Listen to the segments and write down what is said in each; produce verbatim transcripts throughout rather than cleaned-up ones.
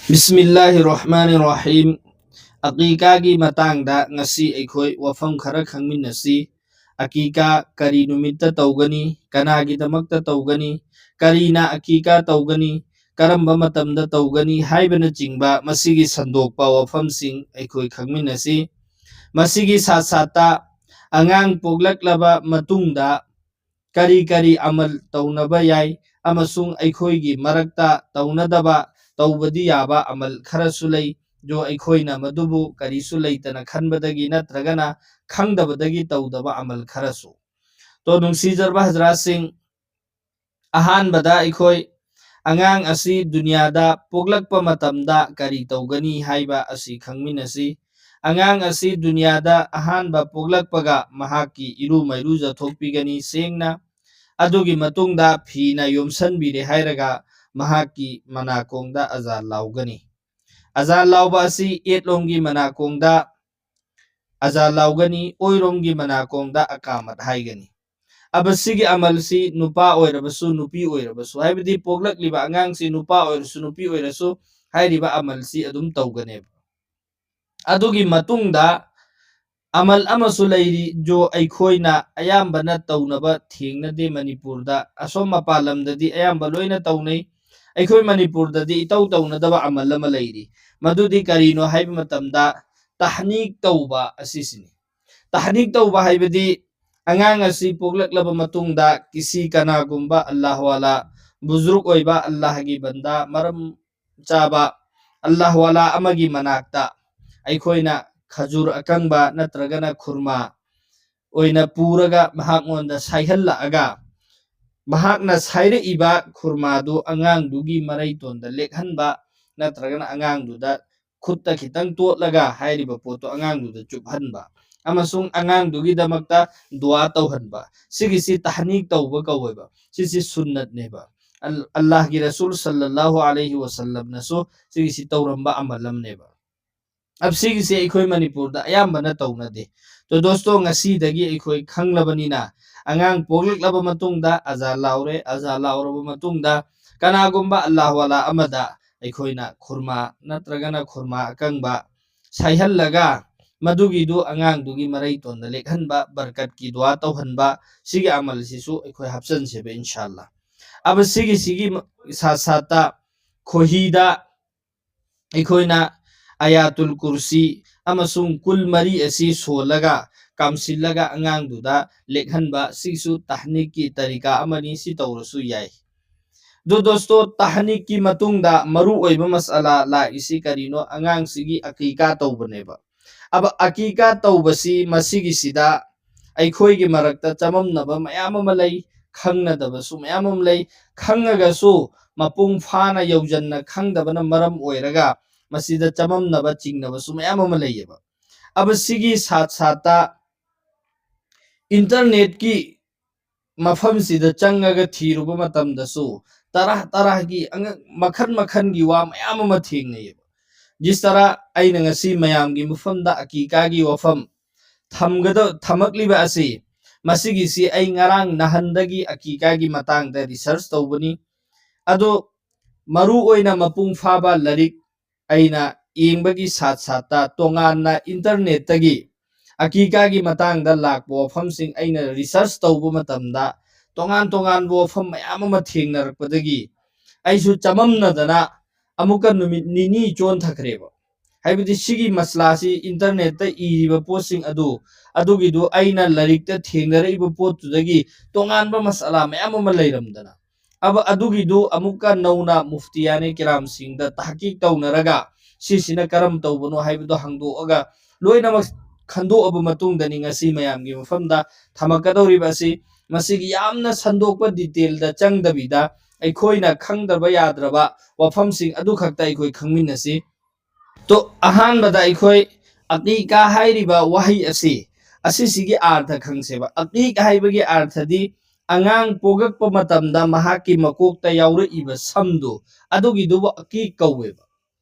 ꯕꯤꯁꯃꯤꯜꯂꯥꯍꯤꯔ ꯔꯍꯃꯥꯅꯤꯔ ꯔꯍꯤꯝ꯫ ꯑꯀꯤꯀꯥꯒꯤ ꯃꯇꯥꯡꯗ ꯉꯁꯤ ꯑꯩꯈꯣꯏ ꯋꯥꯐꯝ ꯈꯔ ꯈꯪꯃꯤꯟꯅꯁꯤ꯫ ꯑꯀꯤꯀꯥ ꯀꯔꯤ ꯅꯨꯃꯤꯠꯇ ꯇꯧꯒꯅꯤ? ꯀꯅꯥꯒꯤꯗꯃꯛꯇ ꯇꯧꯒꯅꯤ? ꯀꯔꯤꯅ ꯑꯀꯤꯀꯥ ꯇꯧꯒꯅꯤ? ꯀꯔꯝꯕ ꯃꯇꯝꯗ ꯇꯧꯒꯅꯤ? ꯍꯥꯏꯕꯅꯆꯤꯡꯕ ꯃꯁꯤꯒꯤ ꯁꯟꯗꯣꯛꯄ ꯋꯥꯐꯝꯁꯤꯡ ꯑꯩꯈꯣꯏ ꯈꯪꯃꯤꯟꯅꯁꯤ꯫ ꯃꯁꯤꯒꯤ ꯁꯥꯠ ꯁꯥꯠꯇ ꯑꯉꯥꯡ ꯄꯣꯛꯂꯛꯂꯕ ꯃꯇꯨꯡꯗ ꯀꯔꯤ ꯀꯔꯤ ꯑꯃꯜ ꯇꯧꯅꯕ ꯌꯥꯏ ꯑꯃꯁꯨꯡ ꯑꯩꯈꯣꯏꯒꯤ ꯃꯔꯛꯇ ꯇꯧꯅꯗꯕ, ꯇꯧꯕꯗꯤ ꯌꯥꯕ ꯑꯃꯜ ꯈꯔꯁꯨ ꯂꯩ꯫ ꯖꯣ ꯑꯩꯈꯣꯏꯅ ꯃꯗꯨꯕꯨ ꯀꯔꯤꯁꯨ ꯂꯩꯇꯅ ꯈꯟꯕꯗꯒꯤ ꯅꯠꯇ꯭ꯔꯒꯅ ꯈꯪꯗꯕꯗꯒꯤ ꯇꯧꯗꯕ ꯑꯃꯜ ꯈꯔꯁꯨ꯫ ꯇꯣ ꯅꯨꯡꯁꯤꯖꯔꯕ ꯍꯖꯔꯥꯠꯁꯤꯡ, ꯑꯍꯥꯟꯕꯗ ꯑꯩꯈꯣꯏ ꯑꯉꯥꯡ ꯑꯁꯤ ꯗꯨꯅꯤꯌꯥꯗ ꯄꯣꯛꯂꯛꯄ ꯃꯇꯝꯗ ꯀꯔꯤ ꯇꯧꯒꯅꯤ ꯍꯥꯏꯕ ꯑꯁꯤ ꯈꯪꯃꯤꯟꯅꯁꯤ꯫ ꯑꯉꯥꯡ ꯑꯁꯤ ꯗꯨꯅꯤꯌꯥꯗ ꯑꯍꯥꯟꯕ ꯄꯣꯛꯂꯛꯄꯒ ꯃꯍꯥꯛꯀꯤ ꯏꯔꯨ ꯃꯩꯔꯨꯖꯊꯣꯛꯄꯤꯒꯅꯤ ꯁꯦꯡꯅ꯫ ꯑꯗꯨꯒꯤ ꯃꯇꯨꯡꯗ ꯐꯤꯅ ꯌꯣꯝꯁꯟꯕꯤꯔꯦ ꯍꯥꯏꯔꯒ ꯃꯍꯥꯛꯀꯤ ꯃꯅꯥꯀꯣꯡꯗ ꯑꯖꯥ ꯂꯥꯎꯒꯅꯤ꯫ ꯑꯖꯥ ꯂꯥꯎꯕ ꯑꯁꯤ ꯌꯦꯠꯂꯣꯝꯒꯤ ꯃꯅꯥꯀꯣꯡꯗ ꯑꯖꯥ ꯂꯥꯎꯒꯅꯤ, ꯑꯣꯏꯔꯣꯝꯒꯤ ꯃꯅꯥꯀꯣꯡꯗ ꯑꯀꯥꯃꯠ ꯍꯥꯏꯒꯅꯤ꯫ ꯑꯕ ꯁꯤꯒꯤ ꯑꯃꯜꯁꯤ ꯅꯨꯄꯥ ꯑꯣꯏꯔꯕꯁꯨ ꯅꯨꯄꯤ ꯑꯣꯏꯔꯕꯁꯨ, ꯍꯥꯏꯕꯗꯤ ꯄꯣꯛꯂꯛꯂꯤꯕ ꯑꯉꯥꯡꯁꯤ ꯅꯨꯄꯥ ꯑꯣꯏꯔꯁꯨ ꯅꯨꯄꯤ ꯑꯣꯏꯔꯁꯨ ꯍꯥꯏꯔꯤꯕ ꯑꯃꯜꯁꯤ ꯑꯗꯨꯝ ꯇꯧꯒꯅꯦꯕ꯫ ꯑꯗꯨꯒꯤ ꯃꯇꯨꯡꯗ ꯑꯃꯜ ꯑꯃꯁꯨ ꯂꯩꯔꯤ, ꯖꯣ ꯑꯩꯈꯣꯏꯅ ꯑꯌꯥꯝꯕꯅ ꯇꯧꯅꯕ ꯊꯦꯡꯅꯗꯦ ꯃꯅꯤꯄꯨꯔꯗ꯫ ꯑꯁꯣꯝ ꯃꯄꯥꯟ ꯂꯝꯗꯗꯤ ꯑꯌꯥꯝꯕ ꯂꯣꯏꯅ ꯇꯧꯅꯩ꯫ ꯑꯩꯈꯣꯏ ꯃꯅꯤꯄꯨꯔꯗꯗꯤ ꯏꯇꯧ ꯇꯧꯅꯗꯕ ꯑꯃꯜ ꯑꯃ ꯂꯩꯔꯤ꯫ ꯃꯗꯨꯗꯤ ꯀꯔꯤꯅꯣ ꯍꯥꯏꯕ ꯃꯇꯝꯗ ꯇꯍꯅꯤꯛ ꯇꯧꯕ ꯑꯁꯤꯁꯤꯅꯤ꯫ ꯇꯍꯅꯤꯛ ꯇꯧꯕ ꯍꯥꯏꯕꯗꯤ ꯑꯉꯥꯡ ꯑꯁꯤ ꯄꯣꯛꯂꯛꯂꯕ ꯃꯇꯨꯡꯗ ꯀꯤꯁꯤ ꯀꯅꯥꯒꯨꯝꯕ ꯑꯜꯂꯥꯍ ꯋꯥꯂꯥ, ꯕꯨꯖꯨꯔꯨꯛ ꯑꯣꯏꯕ ꯑꯜꯂꯥꯍꯒꯤ ꯕꯟꯗꯥ, ꯃꯔꯝ ꯆꯥꯕ ꯑꯜꯂꯥꯍ ꯋꯥꯂꯥ ꯑꯃꯒꯤ ꯃꯅꯥꯛꯇ ꯑꯩꯈꯣꯏꯅ ꯈꯖꯨꯔ ꯑꯀꯪꯕ ꯅꯠꯇ꯭ꯔꯒꯅ ꯈꯨꯔꯃꯥ ꯑꯣꯏꯅ ꯄꯨꯔꯒ ꯃꯍꯥꯛꯉꯣꯟꯗ ꯁꯥꯏꯍꯜꯂꯛꯑꯒ ꯃꯍꯥꯛꯅ ꯁꯥꯏꯔꯛꯏꯕ ꯈꯨꯔꯃꯥꯗꯨ ꯑꯉꯥꯡꯗꯨꯒꯤ ꯃꯔꯩꯇꯣꯟꯗ ꯂꯦꯛꯍꯟꯕ ꯅꯠꯇ꯭ꯔꯒꯅ ꯑꯉꯥꯡꯗꯨꯗ ꯈꯨꯠꯇ ꯈꯤꯇꯪ ꯇꯣꯠꯂꯒ ꯍꯥꯏꯔꯤꯕ ꯄꯣꯠꯇꯣ ꯑꯉꯥꯡꯗꯨꯗ ꯆꯨꯞꯍꯟꯕ ꯑꯃꯁꯨꯡ ꯑꯉꯥꯡꯗꯨꯒꯤꯗꯃꯛꯇ ꯗꯨꯋꯥ ꯇꯧꯍꯟꯕ, ꯁꯤꯒꯤꯁꯤ ꯇꯍꯅꯤꯛ ꯇꯧꯕ ꯀꯧꯋꯦꯕ꯫ ꯁꯤꯁꯤ ꯁꯨꯟꯅꯠꯅꯦꯕ꯫ ꯑꯜ-, ꯑꯜꯂꯥꯍꯒꯤ ꯔꯁꯨꯜ ꯁꯜꯂꯜꯂꯥꯍꯨ ꯑꯂꯩꯍꯤ ꯋꯁꯜꯂꯝꯅꯁꯨ ꯁꯤꯒꯤꯁꯤ ꯇꯧꯔꯝꯕ ꯑꯃꯜ ꯑꯃꯅꯦꯕ꯫ ꯑꯕ ꯁꯤꯒꯤꯁꯦ ꯑꯩꯈꯣꯏ ꯃꯅꯤꯄꯨꯔꯗ ꯑꯌꯥꯝꯕꯅ ꯇꯧꯅꯗꯦ꯫ ꯇꯣ ꯗꯣꯁꯇꯣ, ꯉꯁꯤꯗꯒꯤ ꯑꯩꯈꯣꯏ ꯈꯪꯂꯕꯅꯤꯅ, ꯑꯉꯥꯡ ꯄꯣꯛꯂꯛꯂꯕ ꯃꯇꯨꯡꯗ ꯑꯖꯥ ꯂꯥꯎꯔꯦ, ꯑꯖꯥ ꯂꯥꯎꯔꯕ ꯃꯇꯨꯡꯗ ꯀꯅꯥꯒꯨꯝꯕ ꯑꯜꯂꯥꯍ ꯋꯥꯂꯥ ꯑꯃꯗ ꯑꯩꯈꯣꯏꯅ ꯈꯨꯔꯃꯥ ꯅꯠꯇ꯭ꯔꯒꯅ ꯈꯨꯔꯃꯥ ꯑꯀꯪꯕ ꯁꯥꯏꯍꯜꯂꯒ ꯃꯗꯨꯒꯤꯗꯨ ꯑꯉꯥꯡꯗꯨꯒꯤ ꯃꯔꯩꯇꯣꯟꯗ ꯂꯦꯛꯍꯟꯕ, ꯕꯔꯀꯠꯀꯤ ꯗꯨꯋꯥ ꯇꯧꯍꯟꯕ, ꯁꯤꯒꯤ ꯑꯃꯜꯁꯤꯁꯨ ꯑꯩꯈꯣꯏ ꯍꯥꯞꯆꯤꯟꯁꯦꯕ ꯏꯟꯁꯥꯜꯂꯥ꯫ ꯑꯕ ꯁꯤꯒꯤ ꯁꯤꯒꯤ ꯁꯥꯠ ꯁꯥꯠꯇ ꯈꯣꯍꯤꯗ ꯑꯩꯈꯣꯏꯅ ꯑꯌꯥꯇꯨꯜ ꯀꯨꯔꯁꯤ ꯑꯃꯁꯨꯡ ꯀꯨꯜ ꯃꯔꯤ ꯑꯁꯤ ꯁꯣꯜꯂꯒ ꯀꯥꯝꯁꯤꯜꯂꯒ ꯑꯉꯥꯡꯗꯨꯗ ꯂꯦꯛꯍꯟꯕ, ꯁꯤꯁꯨ ꯇꯍꯅꯤꯛꯀꯤ ꯇꯔꯤꯀꯥ ꯑꯃꯅꯤ꯫ ꯁꯤ ꯇꯧꯔꯁꯨ ꯌꯥꯏ꯫ ꯑꯗꯨ ꯗꯣꯁꯇꯣ, ꯇꯍꯅꯤꯛꯀꯤ ꯃꯇꯨꯡꯗ ꯃꯔꯨ ꯑꯣꯏꯕ ꯃꯁꯑꯂꯥ ꯂꯥꯛꯏꯁꯤ ꯀꯔꯤꯅꯣ? ꯑꯉꯥꯡꯁꯤꯒꯤ ꯑꯀꯤꯀꯥ ꯇꯧꯕꯅꯦꯕ꯫ ꯑꯕ ꯑꯀꯤꯀꯥ ꯇꯧꯕꯁꯤ ꯃꯁꯤꯒꯤꯁꯤꯗ ꯑꯩꯈꯣꯏꯒꯤ ꯃꯔꯛꯇ ꯆꯃꯝꯅꯕ ꯃꯌꯥꯝ ꯑꯃ ꯂꯩ, ꯈꯪꯅꯗꯕꯁꯨ ꯃꯌꯥꯝ ꯑꯃ ꯂꯩ꯫ ꯈꯪꯉꯒꯁꯨ ꯃꯄꯨꯡ ꯐꯥꯅ ꯌꯧꯖꯟꯅ ꯈꯪꯗꯕꯅ ꯃꯔꯝ ꯑꯣꯏꯔꯒ ꯃꯁꯤꯗ ꯆꯃꯝꯅꯕ ꯆꯤꯡꯅꯕꯁꯨ ꯃꯌꯥꯝ ꯑꯃ ꯂꯩꯌꯦꯕ꯫ ꯑꯕ ꯁꯤꯒꯤ ꯁꯥꯠ ꯁꯥꯠꯇ ꯏꯟꯇꯔꯅꯦꯠꯀꯤ ꯃꯐꯝꯁꯤꯗ ꯆꯪꯉꯒ ꯊꯤꯔꯨꯕ ꯃꯇꯝꯗꯁꯨ ꯇꯔꯥ ꯇꯔꯥꯒꯤ ꯑꯉꯛ-, ꯃꯈꯟ ꯃꯈꯟꯒꯤ ꯋꯥ ꯃꯌꯥꯝ ꯑꯃ ꯊꯦꯡꯅꯩꯌꯦꯕ꯫ ꯖꯤꯁ ꯇꯔꯥ, ꯑꯩꯅ ꯉꯁꯤ ꯃꯌꯥꯝꯒꯤ ꯃꯐꯝꯗ ꯑꯀꯤꯀꯥꯒꯤ ꯋꯥꯐꯝ ꯊꯝꯒꯗ-, ꯊꯝꯃꯛꯂꯤꯕ ꯑꯁꯤ, ꯃꯁꯤꯒꯤꯁꯤ ꯑꯩ ꯉꯔꯥꯡ ꯅꯍꯥꯟꯗꯒꯤ ꯑꯀꯤꯀꯥꯒꯤ ꯃꯇꯥꯡꯗ ꯔꯤꯁꯔꯁ ꯇꯧꯕꯅꯤ꯫ ꯑꯗꯣ ꯃꯔꯨ ꯑꯣꯏꯅ ꯃꯄꯨꯡ ꯐꯥꯕ ꯂꯥꯏꯔꯤꯛ ꯑꯩꯅ ꯌꯦꯡꯕꯒꯤ ꯁꯥꯠ ꯁꯥꯠꯇ ꯇꯣꯉꯥꯟꯅ ꯏꯟꯇꯔꯅꯦꯠꯇꯒꯤ ꯑꯀꯤꯀꯥꯒꯤ ꯃꯇꯥꯡꯗ ꯂꯥꯛꯄ ꯋꯥꯐꯝꯁꯤꯡ ꯑꯩꯅ ꯔꯤꯁꯔꯁ ꯇꯧꯕ ꯃꯇꯝꯗ ꯇꯣꯉꯥꯟ ꯇꯣꯉꯥꯟꯕ ꯋꯥꯐꯝ ꯃꯌꯥꯝ ꯑꯃ ꯊꯦꯡꯅꯔꯛꯄꯗꯒꯤ ꯑꯩꯁꯨ ꯆꯃꯝꯅꯗꯅ ꯑꯃꯨꯛꯀ ꯅꯨꯃꯤꯠ ꯅꯤꯅꯤ ꯆꯣꯟꯊꯈ꯭ꯔꯦꯕ꯫ ꯍꯥꯏꯕꯗꯤ ꯁꯤꯒꯤ ꯃꯁꯂꯥꯁꯤ ꯏꯟꯇꯔꯅꯦꯠꯇ ꯏꯔꯤꯕ ꯄꯣꯠꯁꯤꯡ ꯑꯗꯨ, ꯑꯗꯨꯒꯤꯗꯨ ꯑꯩꯅ ꯂꯥꯏꯔꯤꯛꯇ ꯊꯦꯡꯅꯔꯛꯏꯕ ꯄꯣꯠꯇꯨꯗꯒꯤ ꯇꯣꯉꯥꯟꯕ ꯃꯁꯂꯥ ꯃꯌꯥꯝ ꯑꯃ ꯂꯩꯔꯝꯗꯅ꯫ ꯑꯕ-, ꯑꯗꯨꯒꯤꯗꯨ ꯑꯃꯨꯛꯀ ꯅꯧꯅ ꯃꯨꯐꯇꯤꯌꯥꯅꯦ ꯀꯤꯔꯥꯝꯁꯤꯡꯗ ꯇꯍꯀꯤꯛ ꯇꯧꯅꯔꯒ ꯁꯤꯁꯤꯅ ꯀꯔꯝ ꯇꯧꯕꯅꯣ ꯍꯥꯏꯕꯗꯣ ꯍꯪꯗꯣꯛꯑꯒ ꯂꯣꯏꯅꯃꯛ ꯈꯟꯗꯣꯛꯑꯕ ꯃꯇꯨꯡꯗꯅꯤ ꯉꯁꯤ ꯃꯌꯥꯝꯒꯤ ꯃꯐꯝꯗ ꯊꯝꯃꯛꯀꯗꯧꯔꯤꯕ ꯑꯁꯤ꯫ ꯃꯁꯤꯒꯤ ꯌꯥꯝꯅ ꯁꯟꯗꯣꯛꯄ ꯗꯤꯇꯦꯜꯗ ꯆꯪꯗꯕꯤꯗ ꯑꯩꯈꯣꯏꯅ ꯈꯪꯗꯕ ꯌꯥꯗ꯭ꯔꯕ ꯋꯥꯐꯝꯁꯤꯡ ꯑꯗꯨꯈꯛꯇ ꯑꯩꯈꯣꯏ ꯈꯪꯃꯤꯟꯅꯁꯤ꯫ ꯇꯣ, ꯑꯍꯥꯟꯕꯗ ꯑꯩꯈꯣꯏ ꯑꯀꯤꯀꯥ ꯍꯥꯏꯔꯤꯕ ꯋꯥꯍꯩ ꯑꯁꯤ, ꯑꯁꯤꯁꯤꯒꯤ ꯑꯥꯔꯊ ꯈꯪꯁꯦꯕ꯫ ꯑꯀꯤꯛ ꯍꯥꯏꯕꯒꯤ ꯑꯥꯔꯊꯗꯤ ꯑꯉꯥꯡ ꯄꯣꯛꯂꯛꯄ ꯃꯇꯝꯗ ꯃꯍꯥꯛꯀꯤ ꯃꯀꯣꯛꯇ ꯌꯥꯎꯔꯛꯏꯕ ꯁꯝꯗꯨ, ꯑꯗꯨꯒꯤꯗꯨꯕꯨ ꯑꯀꯤꯛ ꯀꯧꯋꯦꯕ꯫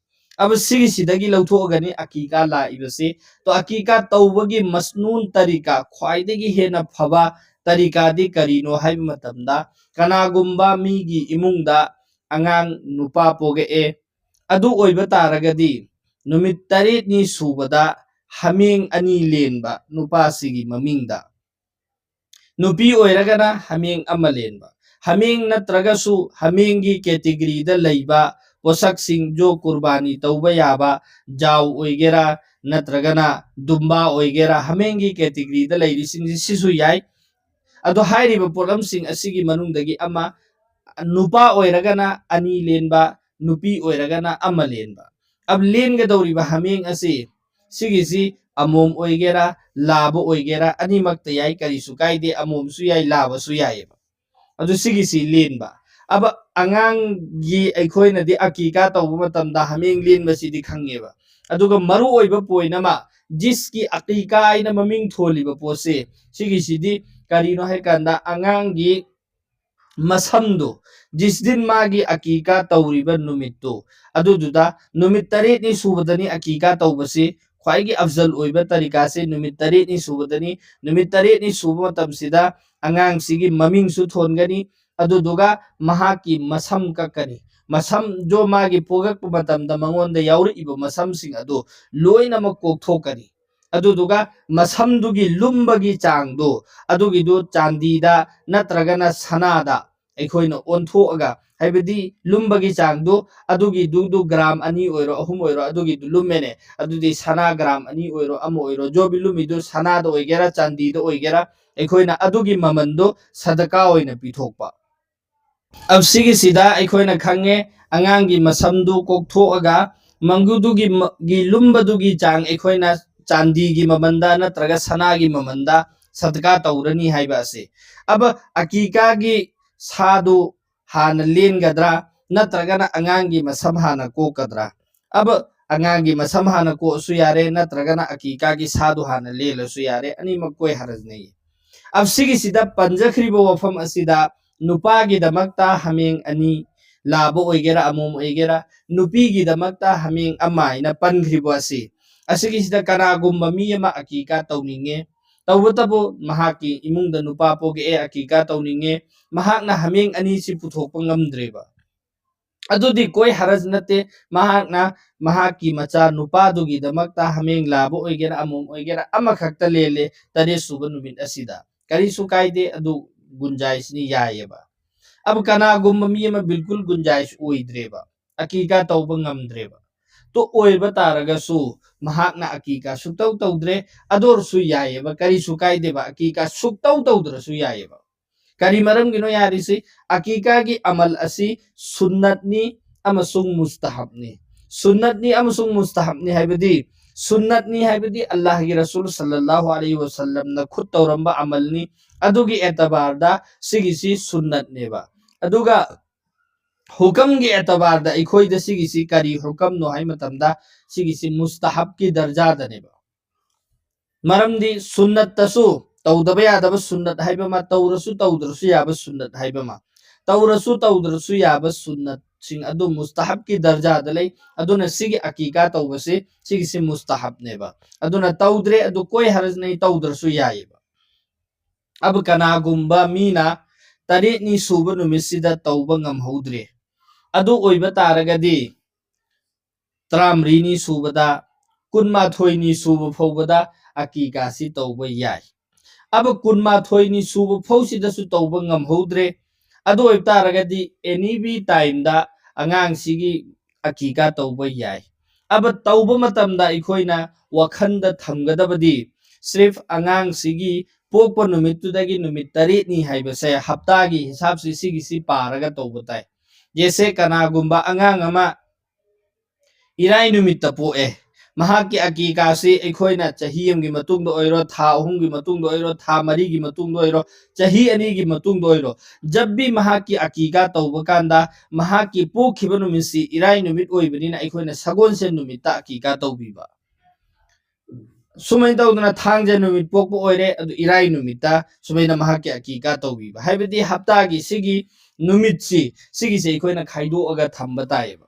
ꯑꯕ ꯁꯤꯒꯤꯁꯤꯗꯒꯤ ꯂꯧꯊꯣꯛꯑꯒꯅꯤ ꯑꯀꯤꯀꯥ ꯂꯥꯛꯏꯕꯁꯤ꯫ ꯇꯣ, ꯑꯀꯤꯀꯥ ꯇꯧꯕꯒꯤ ꯃꯁꯅꯨꯟ ꯇꯔꯤꯀꯥ, ꯈ꯭ꯋꯥꯏꯗꯒꯤ ꯍꯦꯟꯅ ꯐꯕ ꯇꯔꯤꯀꯥꯗꯤ ꯀꯔꯤꯅꯣ ꯍꯥꯏꯕ ꯃꯇꯝꯗ, ꯀꯅꯥꯒꯨꯝꯕ ꯃꯤꯒꯤ ꯏꯃꯨꯡꯗ ꯑꯉꯥꯡ ꯅꯨꯄꯥ ꯄꯣꯛꯂꯛꯑꯦ, ꯑꯗꯨ ꯑꯣꯏꯕ ꯇꯥꯔꯒꯗꯤ ꯅꯨꯃꯤꯠ ꯇꯔꯦꯠꯅꯤ ꯁꯨꯕꯗ ꯍꯥꯃꯦꯡ ꯑꯅꯤ ꯂꯦꯟꯕ ꯅꯨꯄꯥꯁꯤꯒꯤ ꯃꯃꯤꯡꯗ, ꯅꯨꯄꯤ ꯑꯣꯏꯔꯒꯅ ꯍꯥꯃꯦꯡ ꯑꯃ ꯂꯦꯟꯕ, ꯍꯥꯃꯦꯡ ꯅꯠꯇ꯭ꯔꯒꯁꯨ ꯍꯥꯃꯦꯡꯒꯤ ꯀꯦꯇꯤꯒꯣꯔꯤꯗ ꯂꯩꯕ ꯄꯣꯠꯁꯛꯁꯤꯡ, ꯖꯣ ꯀꯨꯔꯕꯥꯅꯤ ꯇꯧꯕ ꯌꯥꯕ ꯖꯥꯎ ꯑꯣꯏꯒꯦꯔꯥ ꯅꯠꯇ꯭ꯔꯒꯅ ꯗꯨꯝꯕꯥ ꯑꯣꯏꯒꯦꯔꯥ, ꯍꯥꯃꯦꯡꯒꯤ ꯀꯦꯇꯤꯒꯣꯔꯤꯗ ꯂꯩꯔꯤꯁꯤꯡꯁꯤ ꯁꯤꯁꯨ ꯌꯥꯏ꯫ ꯑꯗꯣ ꯍꯥꯏꯔꯤꯕ ꯄꯣꯠꯂꯝꯁꯤꯡ ꯑꯁꯤꯒꯤ ꯃꯅꯨꯡꯗꯒꯤ ꯑꯃ, ꯅꯨꯄꯥ ꯑꯣꯏꯔꯒꯅ ꯑꯅꯤ ꯂꯦꯟꯕ, ꯅꯨꯄꯤ ꯑꯣꯏꯔꯒꯅ ꯑꯃ ꯂꯦꯟꯕ꯫ ꯑꯕ ꯂꯦꯟꯒꯗꯧꯔꯤꯕ ꯍꯥꯃꯦꯡ ꯑꯁꯤ ꯁꯤꯒꯤꯁꯤ ꯑꯃꯣꯝ ꯑꯣꯏꯒꯦꯔꯥ ꯂꯥꯕ ꯑꯣꯏꯒꯦꯔꯥ ꯑꯅꯤꯃꯛꯇ ꯌꯥꯏ, ꯀꯔꯤꯁꯨ ꯀꯥꯏꯗꯦ, ꯑꯃꯣꯝꯁꯨ ꯌꯥꯏ ꯂꯥꯕꯁꯨ ꯌꯥꯏꯑꯕ꯫ ꯑꯗꯨ ꯁꯤꯒꯤꯁꯤ ꯂꯦꯟꯕ꯫ ꯑꯕ ꯑꯉꯥꯡꯒꯤ ꯑꯩꯈꯣꯏꯅꯗꯤ ꯑꯀꯤꯀꯥ ꯇꯧꯕ ꯃꯇꯝꯗ ꯍꯥꯃꯦꯡ ꯂꯦꯟꯕꯁꯤꯗꯤ ꯈꯪꯉꯦꯕ꯫ ꯑꯗꯨꯒ ꯃꯔꯨ ꯑꯣꯏꯕ ꯄꯣꯏꯟ ꯑꯃ, ꯖꯤꯁꯀꯤ ꯑꯀꯤꯀꯥ ꯍꯥꯏꯅ ꯃꯃꯤꯡ ꯊꯣꯜꯂꯤꯕ ꯄꯣꯠꯁꯦ, ꯁꯤꯒꯤꯁꯤꯗꯤ ꯀꯔꯤꯅꯣ ꯍꯥꯏꯀꯥꯟꯗ ꯑꯉꯥꯡꯒꯤ ꯃꯁꯝꯗꯣ, ꯖꯤꯁꯗꯤꯟ ꯃꯥꯒꯤ ꯑꯀꯤꯀꯥ ꯇꯧꯔꯤꯕ ꯅꯨꯃꯤꯠꯇꯣ, ꯑꯗꯨꯗꯨꯗ ꯅꯨꯃꯤꯠ ꯇꯔꯦꯠꯅꯤ ꯁꯨꯕꯗꯅꯤ ꯑꯀꯤꯀꯥ ꯇꯧꯕꯁꯤ꯫ ꯈ꯭ꯋꯥꯏꯒꯤ ꯑꯐꯖꯜ ꯑꯣꯏꯕ ꯇꯔꯤꯀꯥꯁꯦ ꯅꯨꯃꯤꯠ ꯇꯔꯦꯠꯅꯤ ꯁꯨꯕꯗꯅꯤ꯫ ꯅꯨꯃꯤꯠ ꯇꯔꯦꯠꯅꯤ ꯁꯨꯕ ꯃꯇꯝꯁꯤꯗ ꯑꯉꯥꯡꯁꯤꯒꯤ ꯃꯃꯤꯡꯁꯨ ꯊꯣꯟꯒꯅꯤ, ꯑꯗꯨꯗꯨꯒ ꯃꯍꯥꯛꯀꯤ ꯃꯁꯝ ꯀꯛꯀꯅꯤ꯫ ꯃꯁꯝ ꯖꯣ ꯃꯥꯒꯤ ꯄꯣꯛꯂꯛꯄ ꯃꯇꯝꯗ ꯃꯉꯣꯟꯗ ꯌꯥꯎꯔꯛꯏꯕ ꯃꯁꯝꯁꯤꯡ ꯑꯗꯨ ꯂꯣꯏꯅꯃꯛ ꯀꯣꯛꯊꯣꯛꯀꯅꯤ꯫ ꯑꯗꯨꯗꯨꯒ ꯃꯁꯝꯗꯨꯒꯤ ꯂꯨꯝꯕꯒꯤ ꯆꯥꯡꯗꯣ, ꯑꯗꯨꯒꯤꯗꯨ ꯆꯥꯟꯗꯤꯗ ꯅꯠꯇ꯭ꯔꯒꯅ ꯁꯅꯥꯗ ꯑꯩꯈꯣꯏꯅ ꯑꯣꯟꯊꯣꯛꯑꯒ, ꯍꯥꯏꯕꯗꯤ ꯂꯨꯝꯕꯒꯤ ꯆꯥꯡꯗꯨ, ꯑꯗꯨꯒꯤꯗꯨꯗꯨ ꯒ꯭ꯔꯥꯝ ꯑꯅꯤ ꯑꯣꯏꯔꯣ ꯑꯍꯨꯝ ꯑꯣꯏꯔꯣ ꯑꯗꯨꯒꯤꯗꯨ ꯂꯨꯝꯃꯦꯅꯦ, ꯑꯗꯨꯗꯤ ꯁꯅꯥ ꯒ꯭ꯔꯥꯝ ꯑꯅꯤ ꯑꯣꯏꯔꯣ ꯑꯃ ꯑꯣꯏꯔꯣ, ꯖꯣꯕꯤ ꯂꯨꯝꯃꯤꯗꯨ ꯁꯅꯥꯗ ꯑꯣꯏꯒꯦꯔꯥ ꯆꯥꯟꯗꯤꯗ ꯑꯣꯏꯒꯦꯔꯥ, ꯑꯩꯈꯣꯏꯅ ꯑꯗꯨꯒꯤ ꯃꯃꯟꯗꯣ ꯁꯗꯀꯥ ꯑꯣꯏꯅ ꯄꯤꯊꯣꯛꯄ꯫ ꯑꯕ ꯁꯤꯒꯤꯁꯤꯗ ꯑꯩꯈꯣꯏꯅ ꯈꯪꯉꯦ, ꯑꯉꯥꯡꯒꯤ ꯃꯁꯝꯗꯨ ꯀꯣꯛꯊꯣꯛꯑꯒ ꯃꯪꯒꯨꯗꯨꯒꯤ ꯃ-, ꯒꯤ ꯂꯨꯝꯕꯗꯨꯒꯤ ꯆꯥꯡ ꯑꯩꯈꯣꯏꯅ ꯆꯥꯟꯗꯤꯒꯤ ꯃꯃꯟꯗ ꯅꯠꯇ꯭ꯔꯒ ꯁꯅꯥꯒꯤ ꯃꯃꯟꯗ ꯁꯗꯀꯥ ꯇꯧꯔꯅꯤ ꯍꯥꯏꯕ ꯑꯁꯤ꯫ ꯑꯕ ꯑꯀꯤꯀꯥꯒꯤ ꯁꯥꯗꯨ ꯍꯥꯟꯅ ꯂꯦꯟꯒꯗ꯭ꯔꯥ ꯅꯠꯇ꯭ꯔꯒꯅ ꯑꯉꯥꯡꯒꯤ ꯃꯁꯝ ꯍꯥꯟꯅ ꯀꯣꯛꯀꯗ꯭ꯔꯥ? ꯑꯕ ꯑꯉꯥꯡꯒꯤ ꯃꯁꯝ ꯍꯥꯟꯅ ꯀꯣꯛꯑꯁꯨ ꯌꯥꯔꯦ, ꯅꯠꯇ꯭ꯔꯒꯅ ꯑꯀꯤꯀꯥꯒꯤ ꯁꯥꯗꯨ ꯍꯥꯟꯅ ꯂꯦꯜꯂꯁꯨ ꯌꯥꯔꯦ, ꯑꯅꯤꯃꯛ ꯀꯣꯏ ꯍꯔꯖ ꯅꯩꯌꯦ꯫ ꯑꯕ ꯁꯤꯒꯤꯁꯤꯗ ꯄꯟꯖꯈ꯭ꯔꯤꯕ ꯋꯥꯐꯝ ꯑꯁꯤꯗ ꯅꯨꯄꯥꯒꯤꯗꯃꯛꯇ ꯍꯥꯃꯦꯡ ꯑꯅꯤ, ꯂꯥꯕ ꯑꯣꯏꯒꯦꯔꯥ ꯑꯃꯣꯝ ꯑꯣꯏꯒꯦꯔꯥ, ꯅꯨꯄꯤꯒꯤꯗꯃꯛꯇ ꯍꯥꯃꯦꯡ ꯑꯃ ꯍꯥꯏꯅ ꯄꯟꯈ꯭ꯔꯤꯕ ꯑꯁꯤ, ꯑꯁꯤꯒꯤꯁꯤꯗ ꯀꯅꯥꯒꯨꯝꯕ ꯃꯤ ꯑꯃ ꯑꯀꯤꯀꯥ ꯇꯧꯅꯤꯡꯉꯦ, ꯇꯧꯕꯇꯕꯨ ꯃꯍꯥꯛꯀꯤ ꯏꯃꯨꯡꯗ ꯅꯨꯄꯥ ꯄꯣꯛꯑꯦ, ꯑꯀꯤꯀꯥ ꯇꯧꯅꯤꯡꯉꯦ, ꯃꯍꯥꯛꯅ ꯍꯥꯃꯦꯡ ꯑꯅꯤꯁꯤ ꯄꯨꯊꯣꯛꯄ ꯉꯝꯗ꯭ꯔꯦꯕ꯫ ꯑꯗꯨꯗꯤ ꯀꯣꯏ ꯍꯔꯖ ꯅꯠꯇꯦ꯫ ꯃꯍꯥꯛꯅ ꯃꯍꯥꯛꯀꯤ ꯃꯆꯥ ꯅꯨꯄꯥꯗꯨꯒꯤꯗꯃꯛꯇ ꯍꯥꯃꯦꯡ ꯂꯥꯕ ꯑꯣꯏꯒꯦꯔꯥ, ꯑꯃꯣꯝ ꯑꯣꯏꯒꯦꯔꯥ, ꯑꯃꯈꯛꯇ ꯂꯦꯜꯂꯦ ꯇꯔꯦꯠ ꯁꯨꯕ ꯅꯨꯃꯤꯠ ꯑꯁꯤꯗ, ꯀꯔꯤꯁꯨ ꯀꯥꯏꯗꯦ꯫ ꯑꯗꯨ ꯒꯨꯟꯖꯥꯏꯁꯅꯤ, ꯌꯥꯏꯌꯦꯕ꯫ ꯑꯕ ꯀꯅꯥꯒꯨꯝꯕ ꯃꯤ ꯑꯃ ꯕꯤꯜꯀꯨꯜ ꯒꯨꯟꯖꯥꯏꯁ ꯑꯣꯏꯗ꯭ꯔꯦꯕ, ꯑꯀꯤꯀꯥ ꯇꯧꯕ ꯉꯝꯗ꯭ꯔꯦꯕ, ꯇꯣ ꯑꯣꯏꯕ ꯇꯥꯔꯒꯁꯨ ꯃꯍꯥꯛꯅ ꯑꯀꯤꯀꯥ ꯁꯨꯛꯇꯧ ꯇꯧꯗ꯭ꯔꯦ, ꯑꯗꯨ ꯑꯣꯏꯔꯁꯨ ꯌꯥꯏꯌꯦꯕ, ꯀꯔꯤꯁꯨ ꯀꯥꯏꯗꯦꯕ, ꯑꯀꯤꯀꯥ ꯁꯨꯛꯇꯧ ꯇꯧꯗ꯭ꯔꯁꯨ ꯌꯥꯏꯌꯦꯕ꯫ ꯀꯔꯤ ꯃꯔꯝꯒꯤꯅꯣ ꯌꯥꯔꯤꯁꯤ? ꯑꯀꯤꯀꯥꯒꯤ ꯑꯃꯜ ꯑꯁꯤ ꯁꯨꯟꯅꯠꯅꯤ ꯑꯃꯁꯨꯡ ꯃꯨꯁꯇꯍꯕꯅꯤ꯫ ꯁꯨꯟꯅꯠꯅꯤ ꯑꯃꯁꯨꯡ ꯃꯨꯁꯇꯍꯕꯅꯤ ꯍꯥꯏꯕꯗꯤ, ꯁꯨꯟꯅꯠꯅꯤ ꯍꯥꯏꯕꯗꯤ ꯑꯜꯂꯥꯍꯒꯤ ꯔꯁꯨꯜ ꯁꯜꯂꯜꯂꯥꯍꯨ ꯑꯂꯩꯍꯤ ꯋꯁꯜꯂꯝꯅ ꯈꯨꯠ ꯇꯧꯔꯝꯕ ꯑꯃꯜꯅꯤ, ꯑꯗꯨꯒꯤ ꯑꯦꯇꯕꯥꯔꯗ ꯁꯤꯒꯤꯁꯤ ꯁꯨꯟꯅꯠꯅꯦꯕ꯫ ꯑꯗꯨꯒ ꯍꯨꯀꯝꯒꯤ ꯑꯦꯇꯕꯥꯔꯗ ꯑꯩꯈꯣꯏꯗ ꯁꯤꯒꯤꯁꯤ ꯀꯔꯤ ꯍꯨꯀꯝꯅꯣ ꯍꯥꯏ ꯃꯇꯝꯗ, ꯁꯤꯒꯤꯁꯤ ꯃꯨꯁꯇꯍꯕꯀꯤ ꯗꯔꯖꯥꯗꯅꯦꯕ꯫ ꯃꯔꯝꯗꯤ ꯁꯨꯟꯅꯠꯇꯁꯨ ꯇꯧꯗꯕ ꯌꯥꯗꯕ ꯁꯨꯟꯅꯠ ꯍꯥꯏꯕ ꯑꯃ, ꯇꯧꯔꯁꯨ ꯇꯧꯗ꯭ꯔꯁꯨ ꯌꯥꯕ ꯁꯨꯟꯅꯠ ꯍꯥꯏꯕ ꯑꯃ, ꯇꯧꯔꯁꯨ ꯇꯧꯗ꯭ꯔꯁꯨ ꯌꯥꯕ ꯁꯨꯟꯅꯠꯁꯤꯡ ꯑꯗꯨ ꯃꯨꯁꯇꯍꯕꯀꯤ ꯗꯔꯖꯥꯗ ꯂꯩ꯫ ꯑꯗꯨꯅ ꯁꯤꯒꯤ ꯑꯀꯤꯀꯥ ꯇꯧꯕꯁꯤ, ꯁꯤꯒꯤꯁꯤ ꯃꯨꯁꯇꯍꯕꯅꯦꯕ꯫ ꯑꯗꯨꯅ ꯇꯧꯗ꯭ꯔꯦ, ꯑꯗꯨ ꯀꯣꯏ ꯍꯔꯖꯅꯩ, ꯇꯧꯗ꯭ꯔꯁꯨ ꯌꯥꯏꯌꯦꯕ꯫ ꯑꯕ ꯀꯅꯥꯒꯨꯝꯕ ꯃꯤꯅ ꯇꯔꯦꯠꯅꯤ ꯁꯨꯕ ꯅꯨꯃꯤꯠꯁꯤꯗ ꯇꯧꯕ ꯉꯝꯍꯧꯗ꯭ꯔꯦ, ꯑꯗꯨ ꯑꯣꯏꯕ ꯇꯥꯔꯒꯗꯤ ꯇꯔꯥꯃꯔꯤꯅꯤ ꯁꯨꯕꯗ, ꯀꯨꯟꯃꯥꯊꯣꯏꯅꯤ ꯁꯨꯕ ꯐꯥꯎꯕꯗ ꯑꯀꯤꯀꯥꯁꯤ ꯇꯧꯕ ꯌꯥꯏ꯫ ꯑꯕ ꯀꯨꯟꯃꯥꯊꯣꯏꯅꯤ ꯁꯨꯕ ꯐꯥꯎꯁꯤꯗꯁꯨ ꯇꯧꯕ ꯉꯝꯍꯧꯗ꯭ꯔꯦ, ꯑꯗꯨ ꯑꯣꯏꯕ ꯇꯥꯔꯒꯗꯤ ꯑꯦꯅꯤ ꯕꯤ ꯇꯥꯏꯝꯗ ꯑꯉꯥꯡꯁꯤꯒꯤ ꯑꯀꯤꯀꯥ ꯇꯧꯕ ꯌꯥꯏ꯫ ꯑꯕ ꯇꯧꯕ ꯃꯇꯝꯗ ꯑꯩꯈꯣꯏꯅ ꯋꯥꯈꯜꯗ ꯊꯝꯒꯗꯕꯗꯤ, ꯁ꯭ꯔꯤꯐ ꯑꯉꯥꯡꯁꯤꯒꯤ ꯄꯣꯛꯄ ꯅꯨꯃꯤꯠꯇꯨꯗꯒꯤ ꯅꯨꯃꯤꯠ ꯇꯔꯦꯠꯅꯤ ꯍꯥꯏꯕꯁꯦ ꯍꯞꯇꯥꯒꯤ ꯍꯤꯁꯥꯞꯁꯤ ꯁꯤꯒꯤꯁꯤ ꯄꯥꯔꯒ ꯇꯧꯕ ꯇꯥꯏ꯫ ꯖꯦꯁꯦ ꯀꯅꯥꯒꯨꯝꯕ ꯑꯉꯥꯡ ꯑꯃ ꯏꯔꯥꯏ ꯅꯨꯃꯤꯠꯇ ꯄꯣꯛꯑꯦ, ꯃꯍꯥꯛꯀꯤ ꯑꯀꯤꯀꯥꯁꯤ ꯑꯩꯈꯣꯏꯅ ꯆꯍꯤ ꯑꯃꯒꯤ ꯃꯇꯨꯡꯗ ꯑꯣꯏꯔꯣ, ꯊꯥ ꯑꯍꯨꯝꯒꯤ ꯃꯇꯨꯡꯗ ꯑꯣꯏꯔꯣ, ꯊꯥ ꯃꯔꯤꯒꯤ ꯃꯇꯨꯡꯗ ꯑꯣꯏꯔꯣ, ꯆꯍꯤ ꯑꯅꯤꯒꯤ ꯃꯇꯨꯡꯗ ꯑꯣꯏꯔꯣ, ꯖꯕ ꯚꯤ ꯃꯍꯥꯛꯀꯤ ꯑꯀꯤꯀꯥ ꯇꯧꯕ ꯀꯥꯟꯗ ꯃꯍꯥꯛꯀꯤ ꯄꯣꯛꯈꯤꯕ ꯅꯨꯃꯤꯠꯁꯤ ꯏꯔꯥꯏ ꯅꯨꯃꯤꯠ ꯑꯣꯏꯕꯅꯤꯅ ꯑꯩꯈꯣꯏꯅ ꯁꯒꯣꯜꯁꯦꯟ ꯅꯨꯃꯤꯠꯇ ꯑꯀꯤꯀꯥ ꯇꯧꯕꯤꯕ꯫ ꯁꯨꯃꯥꯏꯅ ꯇꯧꯗꯅ ꯊꯥꯡꯖ ꯅꯨꯃꯤꯠ ꯄꯣꯛꯄ ꯑꯣꯏꯔꯦ, ꯑꯗꯨ ꯏꯔꯥꯏ ꯅꯨꯃꯤꯠꯇ ꯁꯨꯃꯥꯏꯅ ꯃꯍꯥꯛꯀꯤ ꯑꯀꯤꯀꯥ ꯇꯧꯕꯤꯕ꯫ ꯍꯥꯏꯕꯗꯤ ꯍꯞꯇꯥꯒꯤ ꯁꯤꯒꯤ ꯅꯨꯃꯤꯠꯁꯤ, ꯁꯤꯒꯤꯁꯦ ꯑꯩꯈꯣꯏꯅ ꯈꯥꯏꯗꯣꯛꯑꯒ ꯊꯝꯕ ꯇꯥꯏꯌꯦꯕ꯫